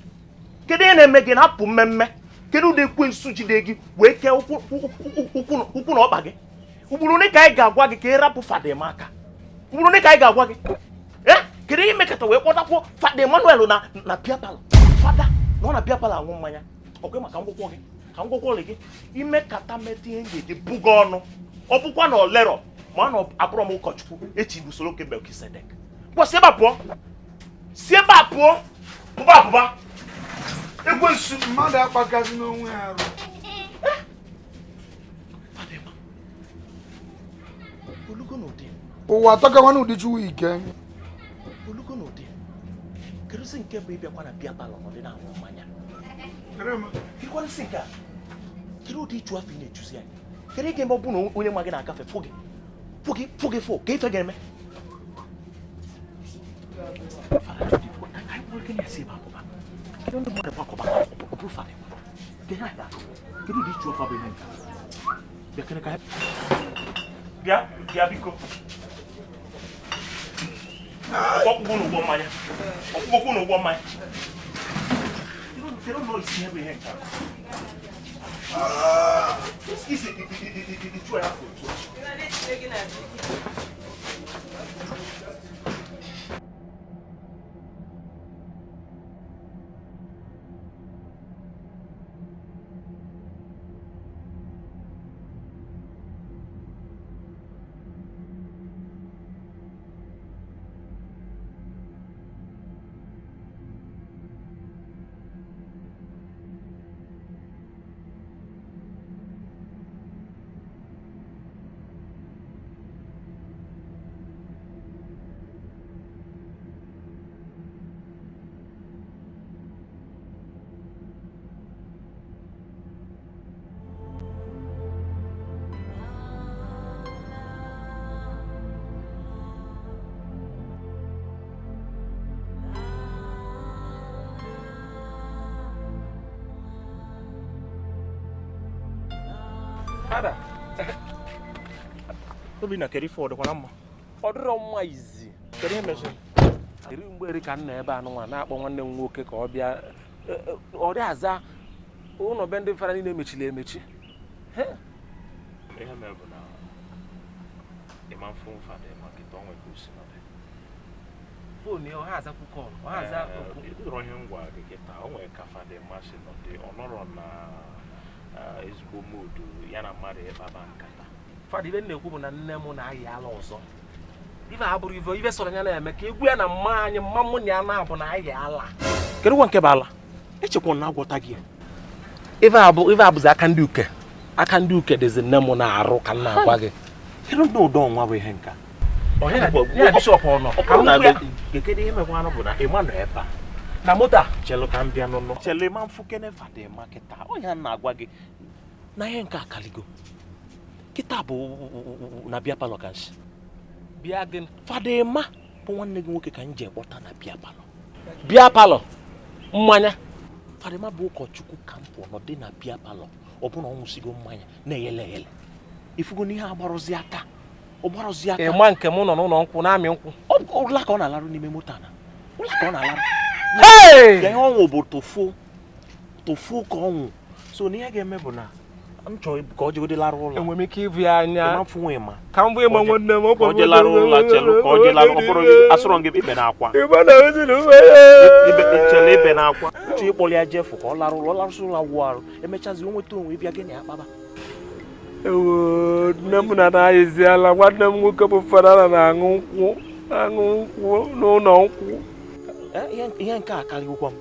Kedu ihe na-eme gị na-apụ mmemme? Kedu ụdị ekwensu jide gị wee kee ụkwụ na ọkpa gị? Ugboro ole ka anyị ga-agwa gị ka ị rapụ Fada Emma aka? Ugboro ole ka anyị ga-agwa gị? Kedu ihe mekata wee kpọtakwuo Fada Emmanuel na bịa palọ? Fada na ọ na-abịa palọ aṅụ mmanya. Ọkwe maka ngwụkwọ gị ka ngwụkwọ gị imekata metụ ihe m ga-eji buga ọnụ. Ọ bụkwa na olerọ ma na abụrọ m ụkọchukwu echi usoro nke Melkisedek. Ngwa si ebe a pụọ. Si ebe a pụọ. Pụba apụba. Ekwensu mmadụ akpakazi n'onwe ya arụ. Fada Emma. Olugo n'ụdị. Ụwa atọkawa n'ụdị chukwu ike. Olugo n'ụdị. Kedu nke bụ ịbịakwa na bịa palọ nọdị na-aṅụ mmanya? Kedu nke a? Kedu ụdị ịchụ afọ ị na-echuzi anyị? Kedu ihe ga-eme ọ bụrụ na onye nwa gị na-agafe fụ gị? Fụ gị fụ gị fụ ka ife ga-eme? Kedu ndị mmadụ gbakọba ọ bụrụ Fada Emma? Kedu ụdị ịchụ afọ bụ ihe nke a? Bịa kene ka bịa bịa biko. Ọkpụkpụ n'ụgbọ mmanya. Ọkpụkpụ n'ụgbọ mmanya. Kedu ụlọ isi ebe ihe nke a? Isi ịchụ ya afọ otu a. Obinna kedu ife ọ dịkwa mma? Ọ dịrọ mma izi. Kedu ihe meziri? Eri mgbe eri ka m nọ ebe anụnwa na-akpọ nwanne m nwoke ka ọ bịa ọ dị aza ụlọ be ndị fara niile emechiri emechi. Ihe mere bụ na ịma mfụ Fada Emma kịta ọ nwere osi nọdị. Foonu ya ọ ha azakwu kọl, ọ ha aza okwu. Ịdịrọ ihe ngwa gị kịta o nwere ka Fada Emma si nọdị ọ nọrọ na ezigbo moodu ya na mmadụ ịkpaba nkata. Fada ibe na-ekwu bụ na nne m na-ayị ala ọzọ. Ife abụrụ ife ife sọrọ ya na-eme ka egwu ya na mma anyị mma mụ na ya na-abụ na ayị ala. Kedu nwa nke bụ ala? Echekwa na agwọta gị. Ife abụzi aka ndị uke. Aka ndị uke dịzi nne m na-arụ ka m na-agwa gị. Kedu ndị ụdọ nwa bụ ihe nka? Ya bishọp ọ nọ. Kedu ihe mekwanụ bụ na ịma nọ ebe a. Na moto a chelu ka m bịa n'ụlọ. Chelu ịma mfu kene Fada Emma kịta. Ọ ya na-agwa gị na ihe nke akaligo. Kịta bụ na bịa palọ ka nshi. Bịa gị Fada Emma bụ nwanne gị nwoke ka m ji ekpọta na bịa palọ. Bịa palọ mmanya. Fada Emma bụ ụkọchukwu ka m pụọ nọdị na bịa palọ. Ọ bụ na ọ nwụsịgo mmanya na-eyele eyele. Ifugo n'ihe agbarụzi aka. Ọ gbarụzi aka. Ịma nke mụ nọ n'ụlọ nkwụ na-amị nkwụ. Ụla ka ọ na-alarụ n'ime moto na. Ụla ka ọ na-alarụ. Ihe ọnwụ bụ tụfuo ka ọnwụ. So n'ihe ga-eme bụ na m chọrọ ka ọ jegode larụ ụlọ. Enwere m ike ịbụ ya anya. Ka m bụ ịma nwanne m ọ je larụ ụlọ chelu ka ọ je larụ ọ bụrụ asụrọ gị ibe na akwa. Chelu ibe na akwa. Chọ ịkpọrọ ya jefu ka ọ larụ ụlọ ọ larụsị ụlọ wụ arụ emechazi o nweta onwe ịbịa gị na ya kpaba. Ewo nne m na na-ayịziala nwanne m nwoke bụ Fada na-aṅụ nkwụ aṅụ nkwụ n'ụlọ nkwụ. Ihe nke a karịgokwa m.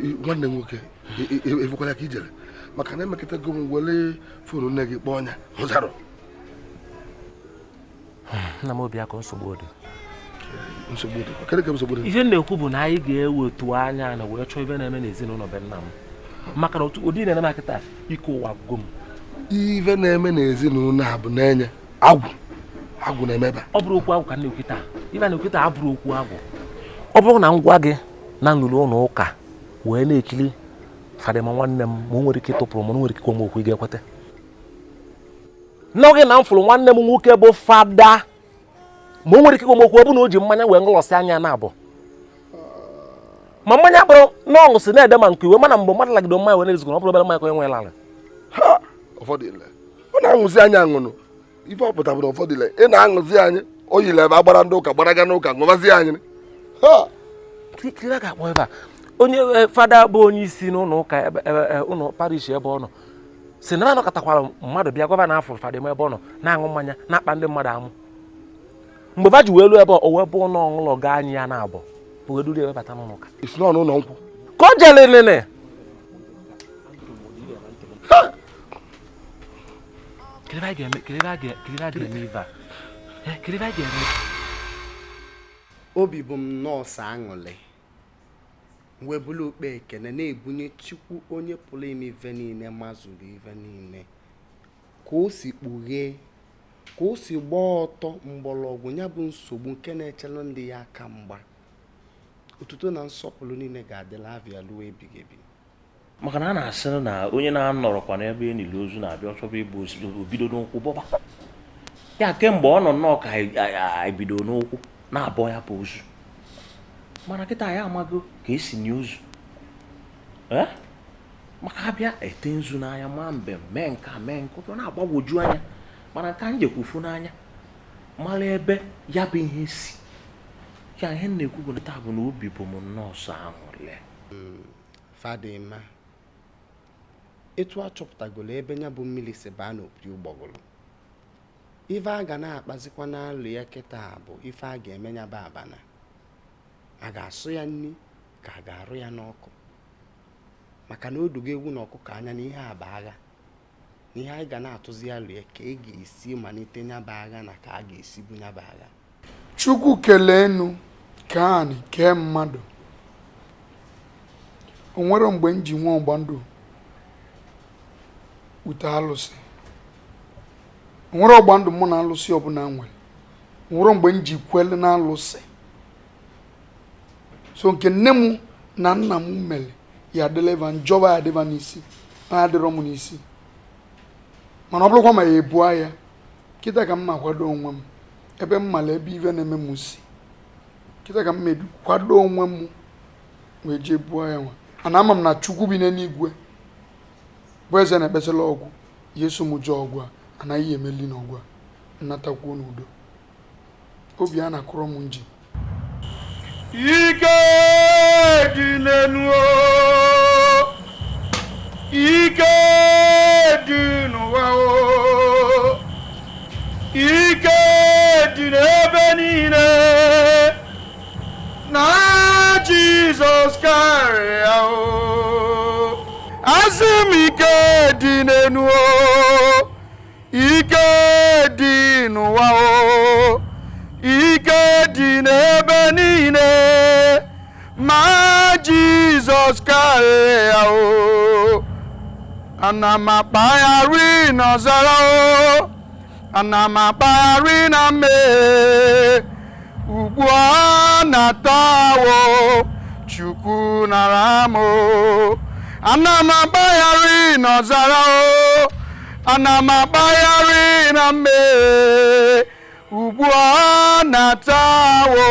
Nwanne m nwoke efukwala ka ijere maka na emekọtago m wele foonu nne gị kpọọ ọnya hụzarọ. Nna m obi akọ nsogbu dị. Nsogbu dị. Kedu ka nsogbu dị? Ihe m na-ekwu bụ na anyị ga-ewetu anya na wee chọọ ibe na-eme n'ezinụlọ be nna m. Maka na ụdị na-eme kịta ike ụwa gwụgo m. Ife na-eme n'ezinụlọ a bụ na-enye agwụ. Agwụ na-eme ebe a. Ọ bụrụ okwu agwụ ka m na-ekwu taa. Ife na-ekwu taa abụrụ okwu agwụ. Ọ bụrụ na m gwa gị na nlụrụ ụlọ ụka wee na-ekiri Fadịma nwanne m ma o nwere ike ịtụpụrụ m na o nwere ike ikwu m okwu ị ga-ekweta. N'oge na m fụrụ nwanne m nwoke bụ fada ma o nwere ike ikwu m okwu ọ bụ na o ji mmanya wee ṅụlọsị anya na abụ ma mmanya bụrụ na ọ ṅụsị na-ede ma nke iwe mana mgbe mmadụ lagide mmanya wee na-ezikọ ọ bụrụ obere mmanya ka onye nwere ala. Ha ụfọdụ ile ọ na-aṅụzi anya aṅụnụ ife ọ pụtara bụ na ụfọdụ ile ị na-aṅụzi anyị o yiri ebe agbara ndị ụka gbaraga n'ụka ṅụbazi anyị. Ha kiri a ga-akpọ ebe a onye fada bụ onye isi n'ụlọ ụka ebe ụlọ parish ebe ọ nọ si na anọkọtakwara mmadụ bịa gọva na afọ Fadịma ebe ọ nọ na-aṅụ mmanya na-akpa ndị mmadụ amụ mgbe ba ji wee luo ebe o wee bụ ụlọ ọṅụlọ gaa anyị ya na abụ bụ wee duru ya webata n'ụlọ ụka isi n'ọnụ ụlọ nkwụ ka o jere nene. Kedu ebe a ga-eme ife a? Kedu ebe a ga-eme? Obi bụ m nọọsụ aṅụlị wee bụrụ ukpe ekene na-ebunye Chukwu onye pụrụ ime ife niile mazuru ife niile ka o si kpughee ka o si gbaa ọtọ mgbọrọgwụ ya bụ nsogbu nke na-echere ndị ya aka mgba. Otuto na nsọpụrụ niile ga-adịla avịa ruo ebighị ebi. Maka na a na-asị na onye na-anọrọkwa n'ebe enili ozu na-abịa ọchọba ịbụ obido n'ụkwụ bọba ya kemgbe ọ nọ nnọọ ka anyị bido n'ụkwụ na-abọ ya bụ ozu mana kịta ya amago ka esi nye ozu maka abịa ete nzu n'anya ma mbem mee nka mee nke ọ na-agbagwoju anya mana nke anyị jekwufu n'anya mara ebe ya bụ ihe si ya ihe m na-ekwu bụ na taa bụ na obi bụ m nọọsụ aṅụrị. Fadịma etu a chọpụtagolo ebe ya bụ mmiri si baa n'opi ụgbọgụrụ ife a ga na-akpazikwa n'alụ ya kịta bụ ife a ga-eme ya bụ abana a ga-asụ ya nri ka a ga-arụ ya n'ọkụ maka na o dugo ewu na ọkụkọ anya na ihe a bụ agha na ihe anyị ga na-atụzi alụ ya ka e ga-esi malite ya bụ agha na ka a ga-esi bu ya bụ agha. Chukwu kelee enu kee anị kee mmadụ o nwere mgbe m ji nwee ọgba ndụ ute alụsị o nwere ọgba ndụ mụ na alụsị ọbụla nwere o nwere mgbe m ji kwele na alụsị so nke nne m na nna m mere ya adịleva njọba ya adịva n'isi ya adịrọ m n'isi mana ọ bụrụkwa ma ya ebu agha kịta ka m ma kwado onwe m ebe m mara ebe ive na-eme m si kịta ka m mebi kwado onwe m wee jee buo ya nwa ana ama m na Chukwu bi n'eluigwe bụ eze na-ekpesịla ọgwụ ya eso m jee ọgwụ a anaghị emeli n'ọgwụ a nnatakwuo n'udo obi a na-akụrọ m nji. Ike dị n'enu o, ike dị n'ụwa o, ike dị n'ebe niile na Jizọs karịa o. Asị m ike dị n'enu o, ike dị n'ụwa o, ike dị n'ebe niile ma Jizọs karịa o. Ana m akpagharị n'ọzara o, ana m akpagharị na mmehie ugbu a na-atawo Chukwu nara m o. Ana m akpagharị n'ọzara o, ana m akpagharị na mmehie ugbu a na-atawo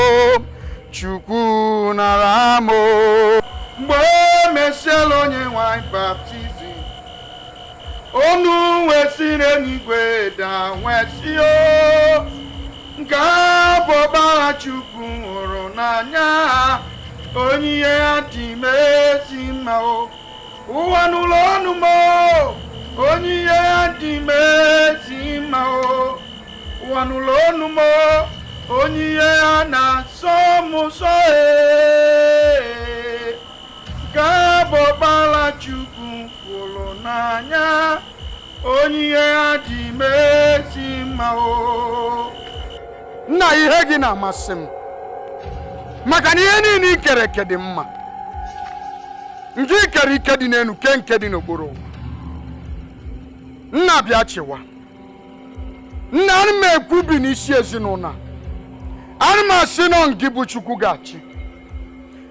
Chukwu nara m o. Mgbe e mesịala onye nwanyị baptizim onu wee si n'eluigwe daa wee sị o nke a bụ ọkpara Chukwu hụrụ n'anya onye ihe ya dị m ezi mma o. Ụwa n'ụlọ ọnụ m o, onye ihe ya dị m ezi mma o. Ụwa n'ụlọ ọnụ m o, onye ihe ya na-asọ m ụsọ e. Nke a bụ n'anya onye ihe ya dị mezi mma o. Nna, ihe gị na-amasị m maka na ihe niile i kere eke dị mma. Nke i kere ike dị n'elu ke nke dị n'okpuru ụwa. Nna, bịa chịwa. Nna, ana m ekwubi n'isi ezinụlọ a, ana m asị nọ ngị bụ Chukwu ga-achị,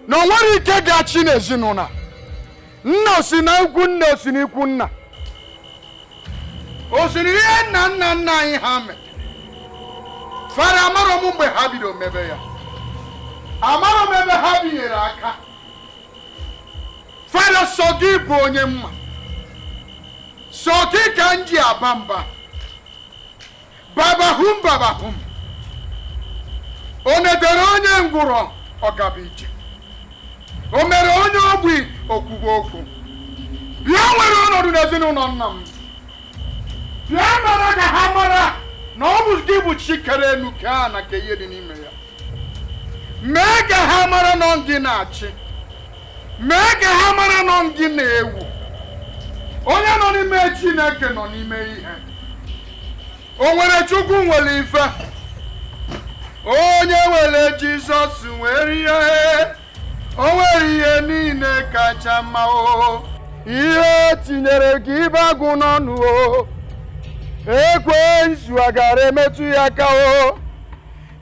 na o nwere ike ga-achị n'ezinụlọ a. Nna, o si na ikwu nna, o si n'ikwu nna, o si na ihe nna nna nna anyị ha metere. Fara amarọ m mgbe ha bido mebe ya, amarọ m ebe ha binyere aka. Fada, sọ gị bụ onye mma, sọ gị ka m ji aba mba. Babahum babahum, o netere onye ngwụrọ ọgaba ije, o mere onye ogbi okwugo okwu. Bịa nwere ọnọdụ n'ezinụlọ nna m, bịa mara ka ha mara na ọ bụ gị bụ chi kere elu kee ana ka ihe dị n'ime ya. Mee ka ha mara na gị na-achị, mee ka ha mara na gị na-ewu. Onye nọ n'ime Chineke nọ n'ime ihe. O nwere Chukwu nwere ife, onye nwere Jizọs nwere ihe, o nwere ihe niile kacha mma o. Ihe tinyere gị ibe agụ n'ọnụ o, ekwensu agara emetụ ya aka o.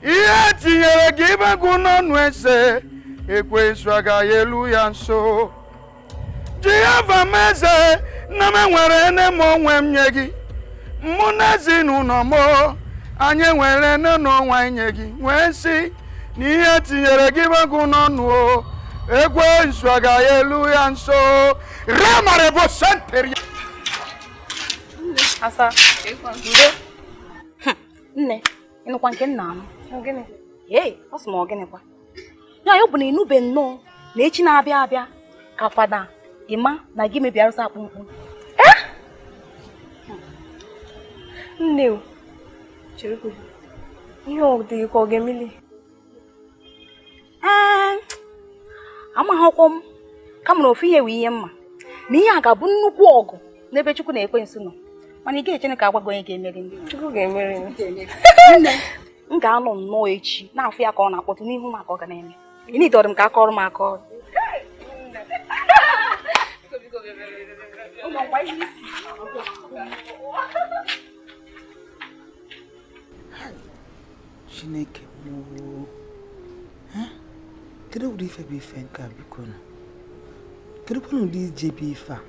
Ihe tinyere gị ibe agụ n'ọnụ eze, ekwensu agaghị elu ya nso. Jehova m eze, nna m, enwere nne m onwe m nye gị, mụ na ezinụlọ m anyị enwere nne na onwe anyị nye gị, wee sị na ihe tinyere gị bagụ n'ọnụ o, ekwensu agaghị elu ya nso. Ramarebo senteri. Asa, ndo. Nne, ịnụkwa nke nna m? Gịnị? Ee, ọ sị m ọ gịnịkwa? Ya ọ bụ na ịnụbe nnọọ na echi na-abịa abịa ka Fada Ịma na gị mebi arụsị akpụ mkpu. Nne o, chere, ihe ọ dị ka ọ ga-emeli? Ee, amaghịkwa m, kama na ofu ihe wụ ihe mma na ihe a ga-abụ nnukwu ọgụ n'ebe Chukwu na ekwensu nọ, mana ị ga-echere ka agwa gị onye ga-emeri. Chukwu ga-emeri. Nne, m ga-anọ nnọọ echi na-afụ ya ka ọ na-akpọtụ n'ihu m ka ọ ga na-eme. Ị dọrọ m ka aka ọrụ m aka ọrụ. Chineke m, kedu ụdị ife bụ ife nke a biko nọ? Kedu kwana ụdị ije bụ ife a?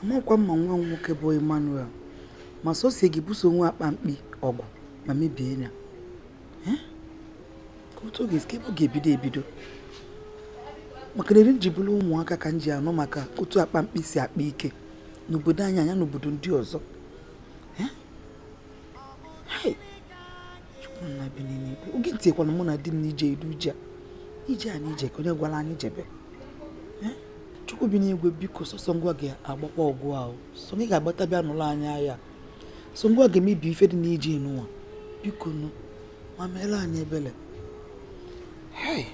Amakwa mma nwa m nwoke bụ Emmanuel ma sosie gị buso nwa akpa mkpi ọgụ ma mebie ya. Ka otu oge ebe ọ ga-ebido ebido, maka na eri nji bụrụ ụmụaka ka m ji anụ maka otu akpa mkpi si akpa ike n'obodo anyị anya n'obodo ndị ọzọ. Chukwunna bi n'eluigwe, oge ntinyekwana mụ na di m n'ije edu ije a ije a na ije ka onye gwara anyị jebe. Chukwu bi n'igwe, biko sọsọ ngwa ga-agbakwa ọgụ ahụ, sọ gị ga-agbata bịa n'ụlọ anyị ahịa, so ngwa ga-emebi ife dị n'ije n'ụwa, biko nụ ma meere anyị ebele. Hey!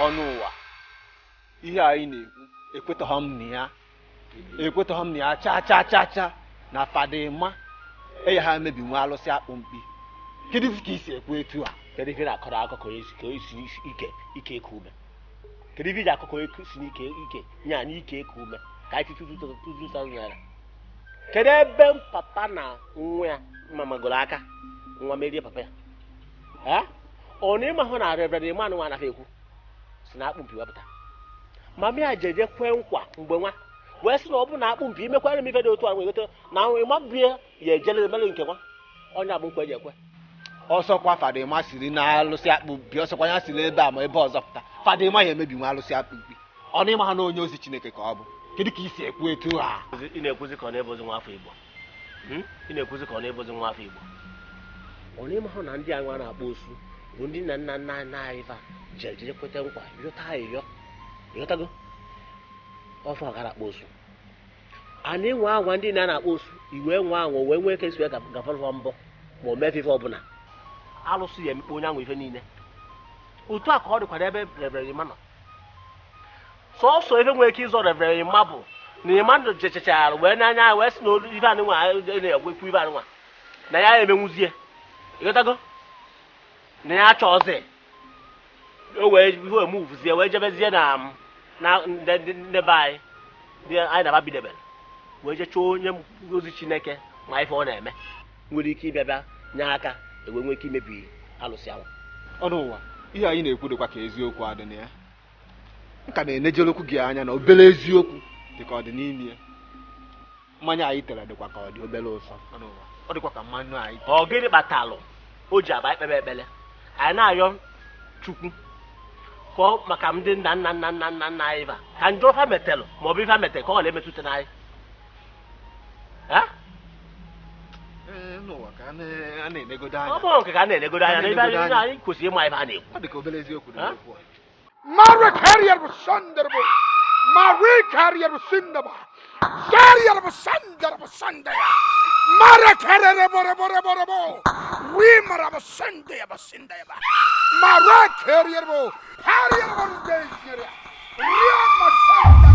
Ọnụ ụwa ihe anyị na-ekwu ekwetaghị m na ya, ekwetaghị m na ya cha cha cha cha na Fada Ịma eya ha emebi nwa alụsị akpụ mkpi. Kedu ka isi ekwu etu a? Kedu ife na-akọrọ akụkọ ka esi ike ike eku ume? Kedu ife iji akụkọ si n'ike ike nya na ike eku ume ka anyị tụtụ 2,000 naira? Kedu ebe papa na nwa ya mma magoro aka nwa merie papa ya? Ọ na ịma hụ na Reverend Emmanuel anaghị ekwu si na akpụ mpi wepụta. Mami a jeje kwe nkwa mgbe nwa wee sị na ọ bụ na akpụ mpi imekwara m ife dị otu a nwere na ịmabie ya ejele emere nke nwa onye abụ nkwa eji ekwe. Ọsọkwa Fada Emma siri na alụsị akpụ mpi ọsọkwa ya siri ebe a ma ebe ọzọ pụta Fada Emma ya emebi nwa alụsị akpụ mpi ọ na ịma ha na onye ozi Chineke ka ọ bụ kedu ka isi ekwu etu a ị na-ekwuzi ka ọ na-ebozi nwa afọ Igbo ị na-ekwuzi ka ọ na-ebozi nwa afọ Igbo ọ na ịma hụ na ndị anwa na-akpọ osu bụ ndị nna nna nna nna anyị fa jere kweta nkwa yọta ayịyọ ịghọtago ọfọ agara akpọ osu a na-enwe anwa ndị na-akpọ osu iwe nwe anwa wee nwee ka esi wee gafere mbọ ma o mefe ife ọbụla alụsị ya emekpe onye anwa ife niile otu a ka ọ dịkwara ebe Reverend Emma nọ sọsọ ife nwere ike ịzọ Reverend Emma bụ na Emma jechechara wee n'anya wee sị na olu ife anụnwa na-egwekwu ife anụnwa na ya emenwuzie ịghọtago na ya achọọzi o wee ihe emuvuzie wee jebezie na ndị be anyị anyị na-aba bidebere wee jee chọọ onye ozi Chineke ma ife ọ na-eme nwere ike ịbịa bịa nye aka ewee nwee ike imebi alụsị ahụ. Ọnụ ụwa ihe anyị na-ekwu dịkwa ka eziokwu adị na ya nka na-enejere okwu gị anya na obere eziokwu dị ka ọ dị n'ime ya mmanya anyị tere dịkwa ka ọ dị obere ụsọ ọ dịkwa ka mmanụ anyị ọ gịnị kpatalụ o ji aba ikpebe ekpere anyị na-ayọ Chukwu ka ọ maka ndị nna nna nna nna nna nna anyị ba ka njọ fa metelụ ma ọ bụ ife metel ka ọ na-emetụta n'anyị ọ bụrụ nke ka a na-enegodo anya na ife anyị kwesịrị ịma ife a na-ekwu Mara carrier sanderbo Mara carrier sindaba Carrier sanderbo sandaya Mara carrier bo bo bo bo We mara sandaya sindaya Mara carrier bo carrier bo de Rama sanda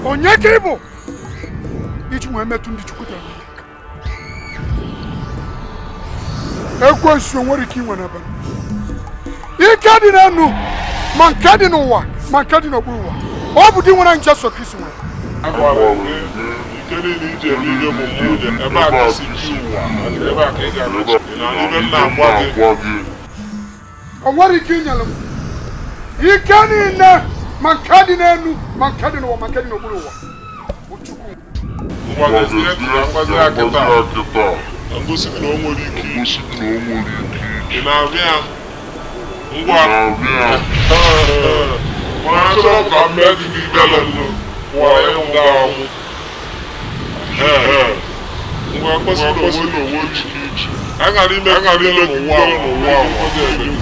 Onye ka ị bụ iji nwee metụ ndị Chukwu tere n'aka ekwensu nwere ike inwe n'abalị ike dị n'enu ma nke dị n'ụwa ma nke dị n'okpuru ụwa ọ bụ di nwere nje so Kristi nwere ike niile iji eme ihe bụ mmụọ ebe a ka si bi ụwa ebe a ka ị ga-anọchi na ibe m na-agwa gị o nwere ike inyere m ike niile ma nke dị n'elu ma nke dị n'ụwa ma nke dị n'okpuru ụwa bụ Chukwu ngwa gezie ntị na mgbazi akịta na ngosi gị na o nwere ike ị na-abịa ngwa mana achọrọ ka m mee gị ibele ụwa ịnwụ anwụ ngwa kwesị na onwe ike iche a ghara ime n'ụwa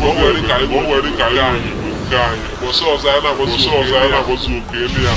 o nwere ka anyị nke anyị ụbọchị ọzọ anyị na-agbazi oke elu ya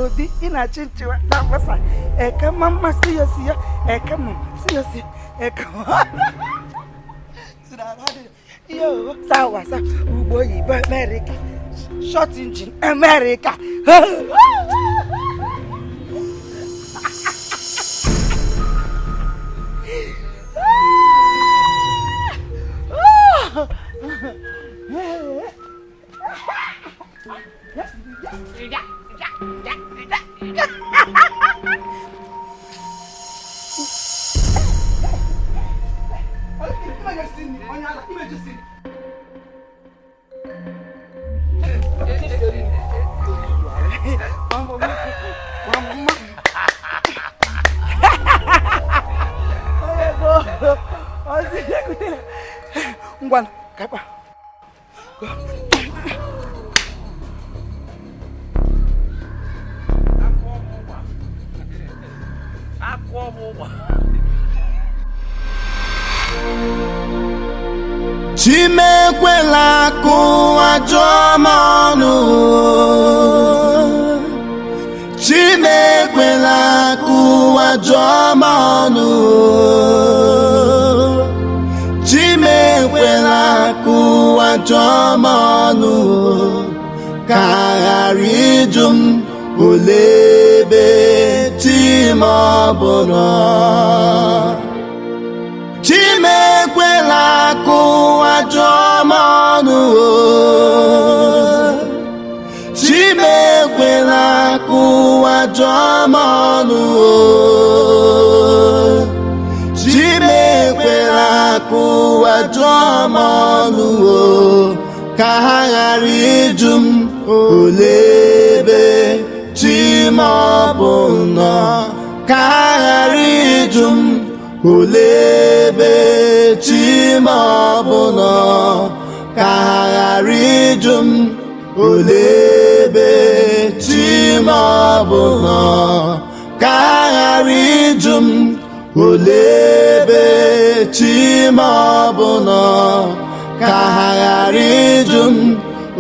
Obi ị na-achị nchịwa na mgbasa eke mma mma si ya si ya eke mma si ya si eke yo sawa sa ugbo oyibo America short engine America. Chimekwela kụwa jụọ m ọnụ, Chimekwela kụwa jụọ m ọnụ, Chimekwela kụwa jụọ m ọnụ, ka ghara ịjụ m olee ebe chi m ọ bụla. Chimekwela kụwa jụọ m ọnụ, Chimekwela kụwa jụọ m ọnụ, Chimekwela kụwa jụọ m ọnụ, ka ha ghara ịjụ m olee ebe chi m ọ bụ nọ, ka ha ghara ịjụ m olee ebe chi m ọ bụ nọ, ka ha ghara ịjụ m olee ebe chi m ọ bụ nọ, ka ha ghara ịjụ m olee ebe chi m ọ bụ nọ, ka ha ghara ịjụ m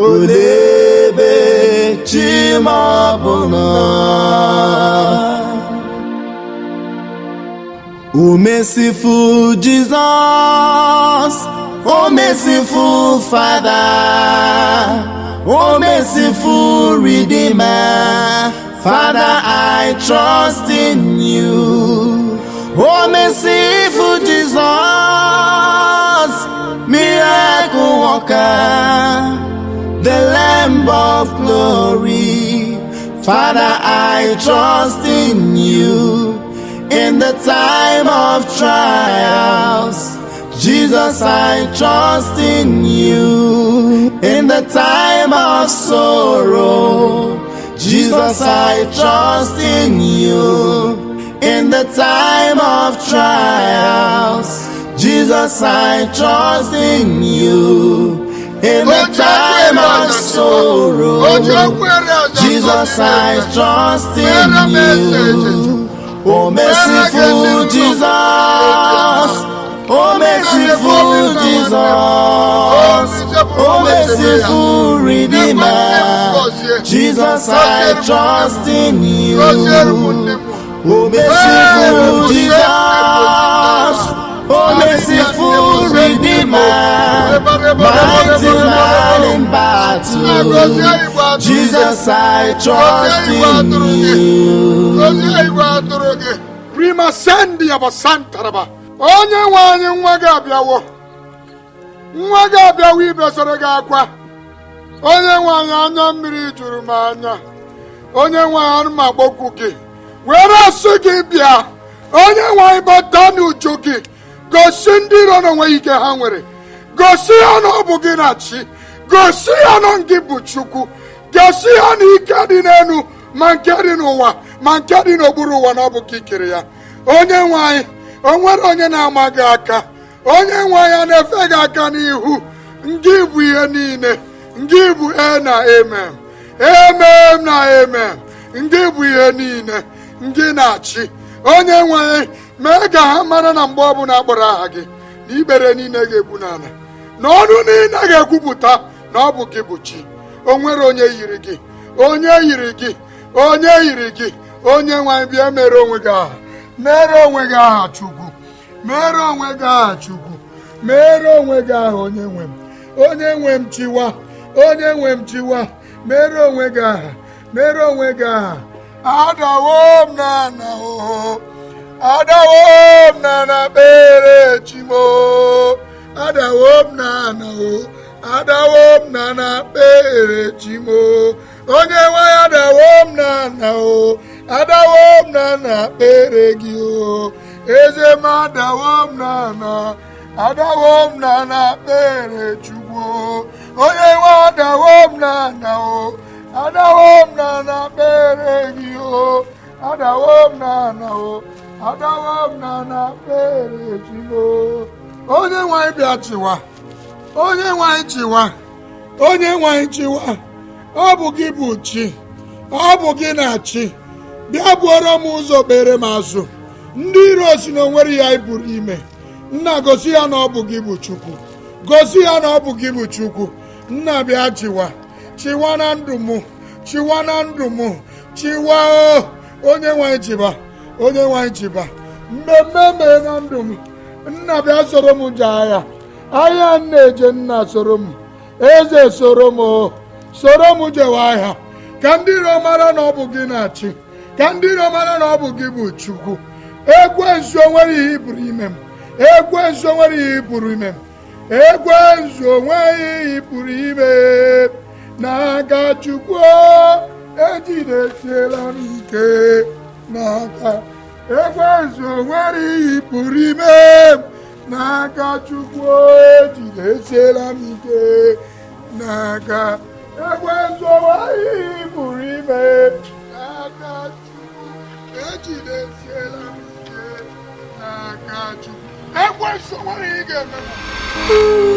olee ebe chi m ọ bụ nọ. O merciful Jesus, O merciful Father, O merciful Redeemer, Father, I trust in you. O merciful Jesus, miracle worker, the Lamb of glory, Father, I trust in you. In the time of trials, Jesus, I trust in you. In the time of sorrow, Jesus, I trust in you. In the time of trials, Jesus, I trust in you. In the time of sorrow, Jesus, I trust in you. O merciful Jesus, O merciful Jesus, O merciful Redeemer, Jesus, I trust in you. O merciful Jesus, O merciful Redeemer, mighty man in battle, Jesus, I trust in you. Prima sendi abasantaraba. Onye nwe anyị nwa gị abịawo. Nwa gị abịawo ibesoro gị akwa. Onye nwe anyị anya mmiri juru m anya. Onye nwe anyị anụ m agbọkwu gị. Were asụ gị bịa. Onye nwe anyị, bata n'uju gị, gosi ndị iro na onweghị ike ha nwere. Gosi ha na ọ bụ gị na chi. Gosi ha na gị bụ Chukwu. Gosi ha na ike dị n'elu ma nke dị n'ụwa ma nke dị n'okpuru ụwa na ọ bụ gị kere ya. Onye nwe anyị, o nwere onye na-ama gị aka. Onye nwe anyị, a na-efe gị aka n'ihu. Ngị bụ ihe niile. Ngị bụ e na amen, amen na amen. Ngị bụ ihe niile. Ngị na-achị. Onye nwe anyị, mee ka ha mara na mgbe ọbụla akpọrọ aha gị, na ikpere niile ga-egbu n'ala, na ọnụ niile ga-ekwupụta na ọ bụ gị bụ chi. O nwere onye yiri gị? Onye yiri gị? Onye yiri gị? Onye nwe anyị, bịa mere onwe gị aha. Mere onwe gị aha, Chukwu. Mere onwe gị aha, Chukwu. Mere onwe gị aha, onye nwe m. Onye nwe m, chiwa. Onye nwe m, chiwa. Mere onwe gị aha. Mere onwe gị aha. Adawo m na na o, adawo m na na kpere chimo. Adawo m na na o, adawo m na na kpere chimo. Onye nwe ya, adawo m na na o, adawo m na na kpere gị o. Eze m, adawo m na na, adawo m na na kpere Chukwu. Onye nwe, adawo m na na o, adawo m na na kpere gị o. Adawo m na na o, adawo m na na kpere Chimo. Onye nwe anyị, bịa chịwa. Onye nwe anyị, chịwa. Onye nwe anyị, chịwa. Ọ bụ gị bụ chi. Ọ bụ gị na-achị. Bịa buoro m ụzọ, kpere m azụ. Ndị iro si na onwere ya anyị pụrụ ime. Nna, gosi ya na ọ bụ gị bụ Chukwu. Gosi ya na ọ bụ gị bụ Chukwu. Nna, bịa chịwa. Chịwa na ndụ m. Chịwa na ndụ m. Chịwa o. Onye nwe anyị, chịba. Onye nwe anyị, chịba. Mmemme mee na ndụ m. Nna, bịa soro m jee agha. Ahịa m na-eje, nna, soro m. Eze, soro m o. Soro m jewe ahịa, ka ndị iro mara na ọ bụ gị na-achị, ka ndị iro mara na ọ bụ gị bụ Chukwu. Ekwensu, onwere ihe ị pụrụ ime m. Ekwensu, onwere ihe ị pụrụ ime m. Ekwensu, onweghị ihe ị pụrụ ime m. N'aka Chukwu ejidesiela m ike n'aka. Ekwensu, onwere ihe ị pụrụ ime m. N'aka Chukwu ejidesiela m ike n'aka. Ekwensu, onweghị ihe ị pụrụ ime m. N'aka Chukwu ejidesiela m ike n'aka Chukwu. Ekwensu, onwere ihe ị ga-eme m.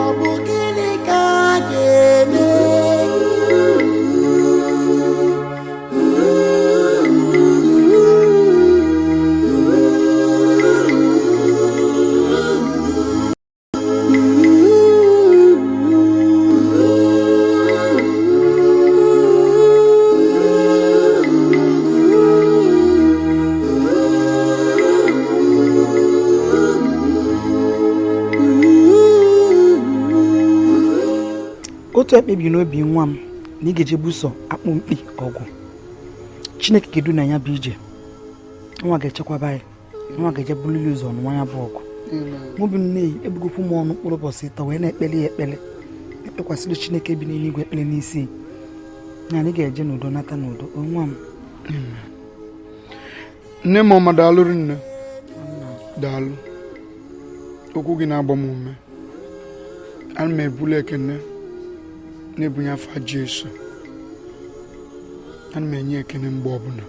Ọ bụ gịnị ka a ga-eme? Otu ekpebi n'obi nwa m na ị ga-eje buso akpụ mkpi ọgụ. Chineke ga-edu na ya bụ ije. Nwa ga-echekwaba ya. Nwa ga-eje bulili ụzọ n'nwa ya bụ ọgụ. Mụ bụ nne ya, ebugokwu m ọnụ mkpụrụ ụbọchị 3 wee na-ekpele ya ekpele, ekpekwasịrị Chineke bi n'eluigwe ekpele n'isi na anyị ga-eje n'udo, nata n'udo, o nwa m. Nne m ọma, daalụ nne, daalụ. Okwu gị na-agba m ume. Ana m ebuli ekene na-ebunye afa Jesu. Ana m enye ekene mgbe ọbụla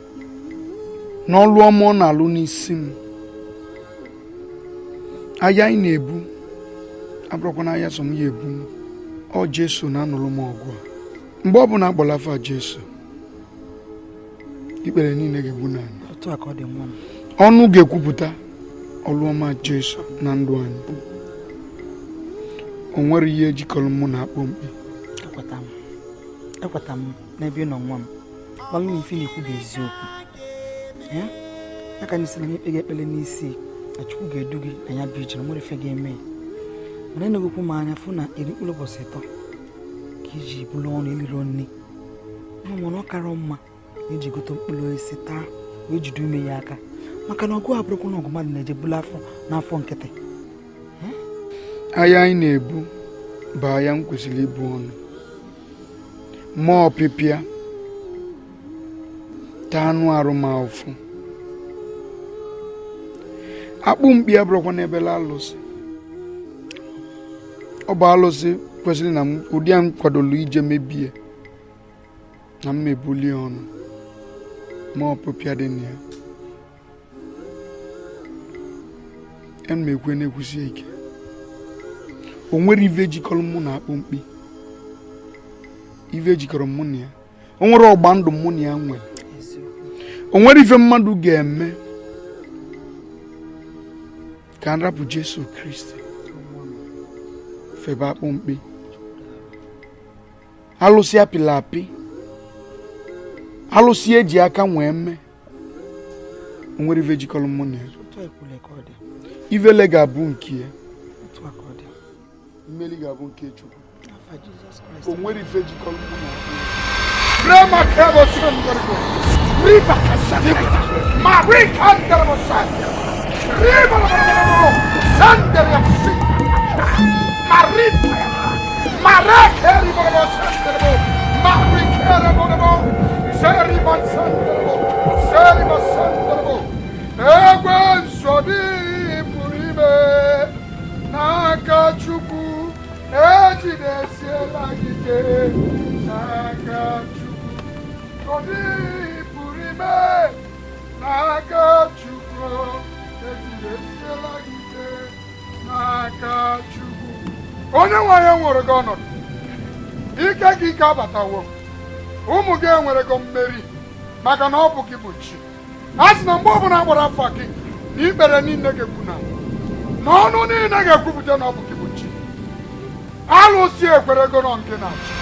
n'ọlụ ọma ọ na-alụ n'isi m. Ahịa anyị na-ebu abụrụkwa na ahịa sọ m ya ebu m. Ọ Jesu na-anụrụ m ọgụ a. Mgbe ọbụla akpọrọ afa Jesu, ikpere niile ga-egbu n'ala. Otu a ka ọ dị, nwa m. Ọnụ ga-ekwupụta ọlụ ọma Jesu na ndụ anyị. O nwere ihe jikọrọ mụ na akpọ mkpi. Ekweta m, ekweta m n'ebe ị nọ, nwa m. Gbalụ na ife na-ekwu bụ eziokwu. Ya ya ka anyị sị na m ekpe gị ekpele n'isi na Chukwu ga-edu gị na ya bụ ije, na nwere ife ga-eme ya. Mana enegokwu m anya fụ na eri mkpụrụ ụbọchị 3 ka iji bụrụ ọnụ eliro nne nwa. Mana ọ kara mma na iji gote mkpụrụ osisi taa wee jide ume ya aka, maka na ọgụ abụrụkwa na ọgụ mmadụ na-eje bulu afọ n'afọ nkịtị. Agha anyị na-ebu bụ agha m kwesịrị ibu ọnụ. Ma ọpịpịa taa anụ arụ ma ụfụ. Akpụ mkpi abụrụkwa n'ebele alụsị. Ọ bụ alụsị kwesịrị na ụdị a m kwadolu ije mebie na m ebulie ọnụ ma ọpịpịa dị na ya. Ana m ekwe na-ekwusi ike. O nwere ife jikọrọ mụ na akpụ mkpi. Ife jikọrọ mụ na ya. O nwere ọgba ndụ mụ na ya nwere. O nwere ife mmadụ ga-eme ka m rapụ Jesu Kristi febe akpụ mkpi. Alụsị apịla apị, alụsị eji aka nwee mee. O nwere ife jikọrọ mụ na ya. Ivele ga-abụ nke ya. Mmeri ga-abụ nke Chukwu. O nwere ife jikọrọ mụ na ya. Rema kebo sandorgo. Riba kasandorgo. Marika andorgo sandorgo. Riba sandorgo si. Marika. Mareke riba sandorgo. Marika riba seri sandorgo. Seri sandorgo. Egwe nsodi pụrụ ime n'aka Chukwu ejidesiela gị ike n'aka Chukwu. Ọ dịghị pụrụ ime n'aka Chukwu ejidesiela gị ike n'aka Chukwu. Onye nwe anyị nwere gị ọnọdụ ike gị ike abatawo. Ụmụ gị enwere gị mmeri maka na ọ bụ gị bụ chi. A sị na mgbe ọbụla gbara afa gị na ikpere niile ga-ekwu na ọnụ niile ga-ekwupụta na ọ bụ gị bụ chi. Alụsị ekwerego nọ nke na-achị.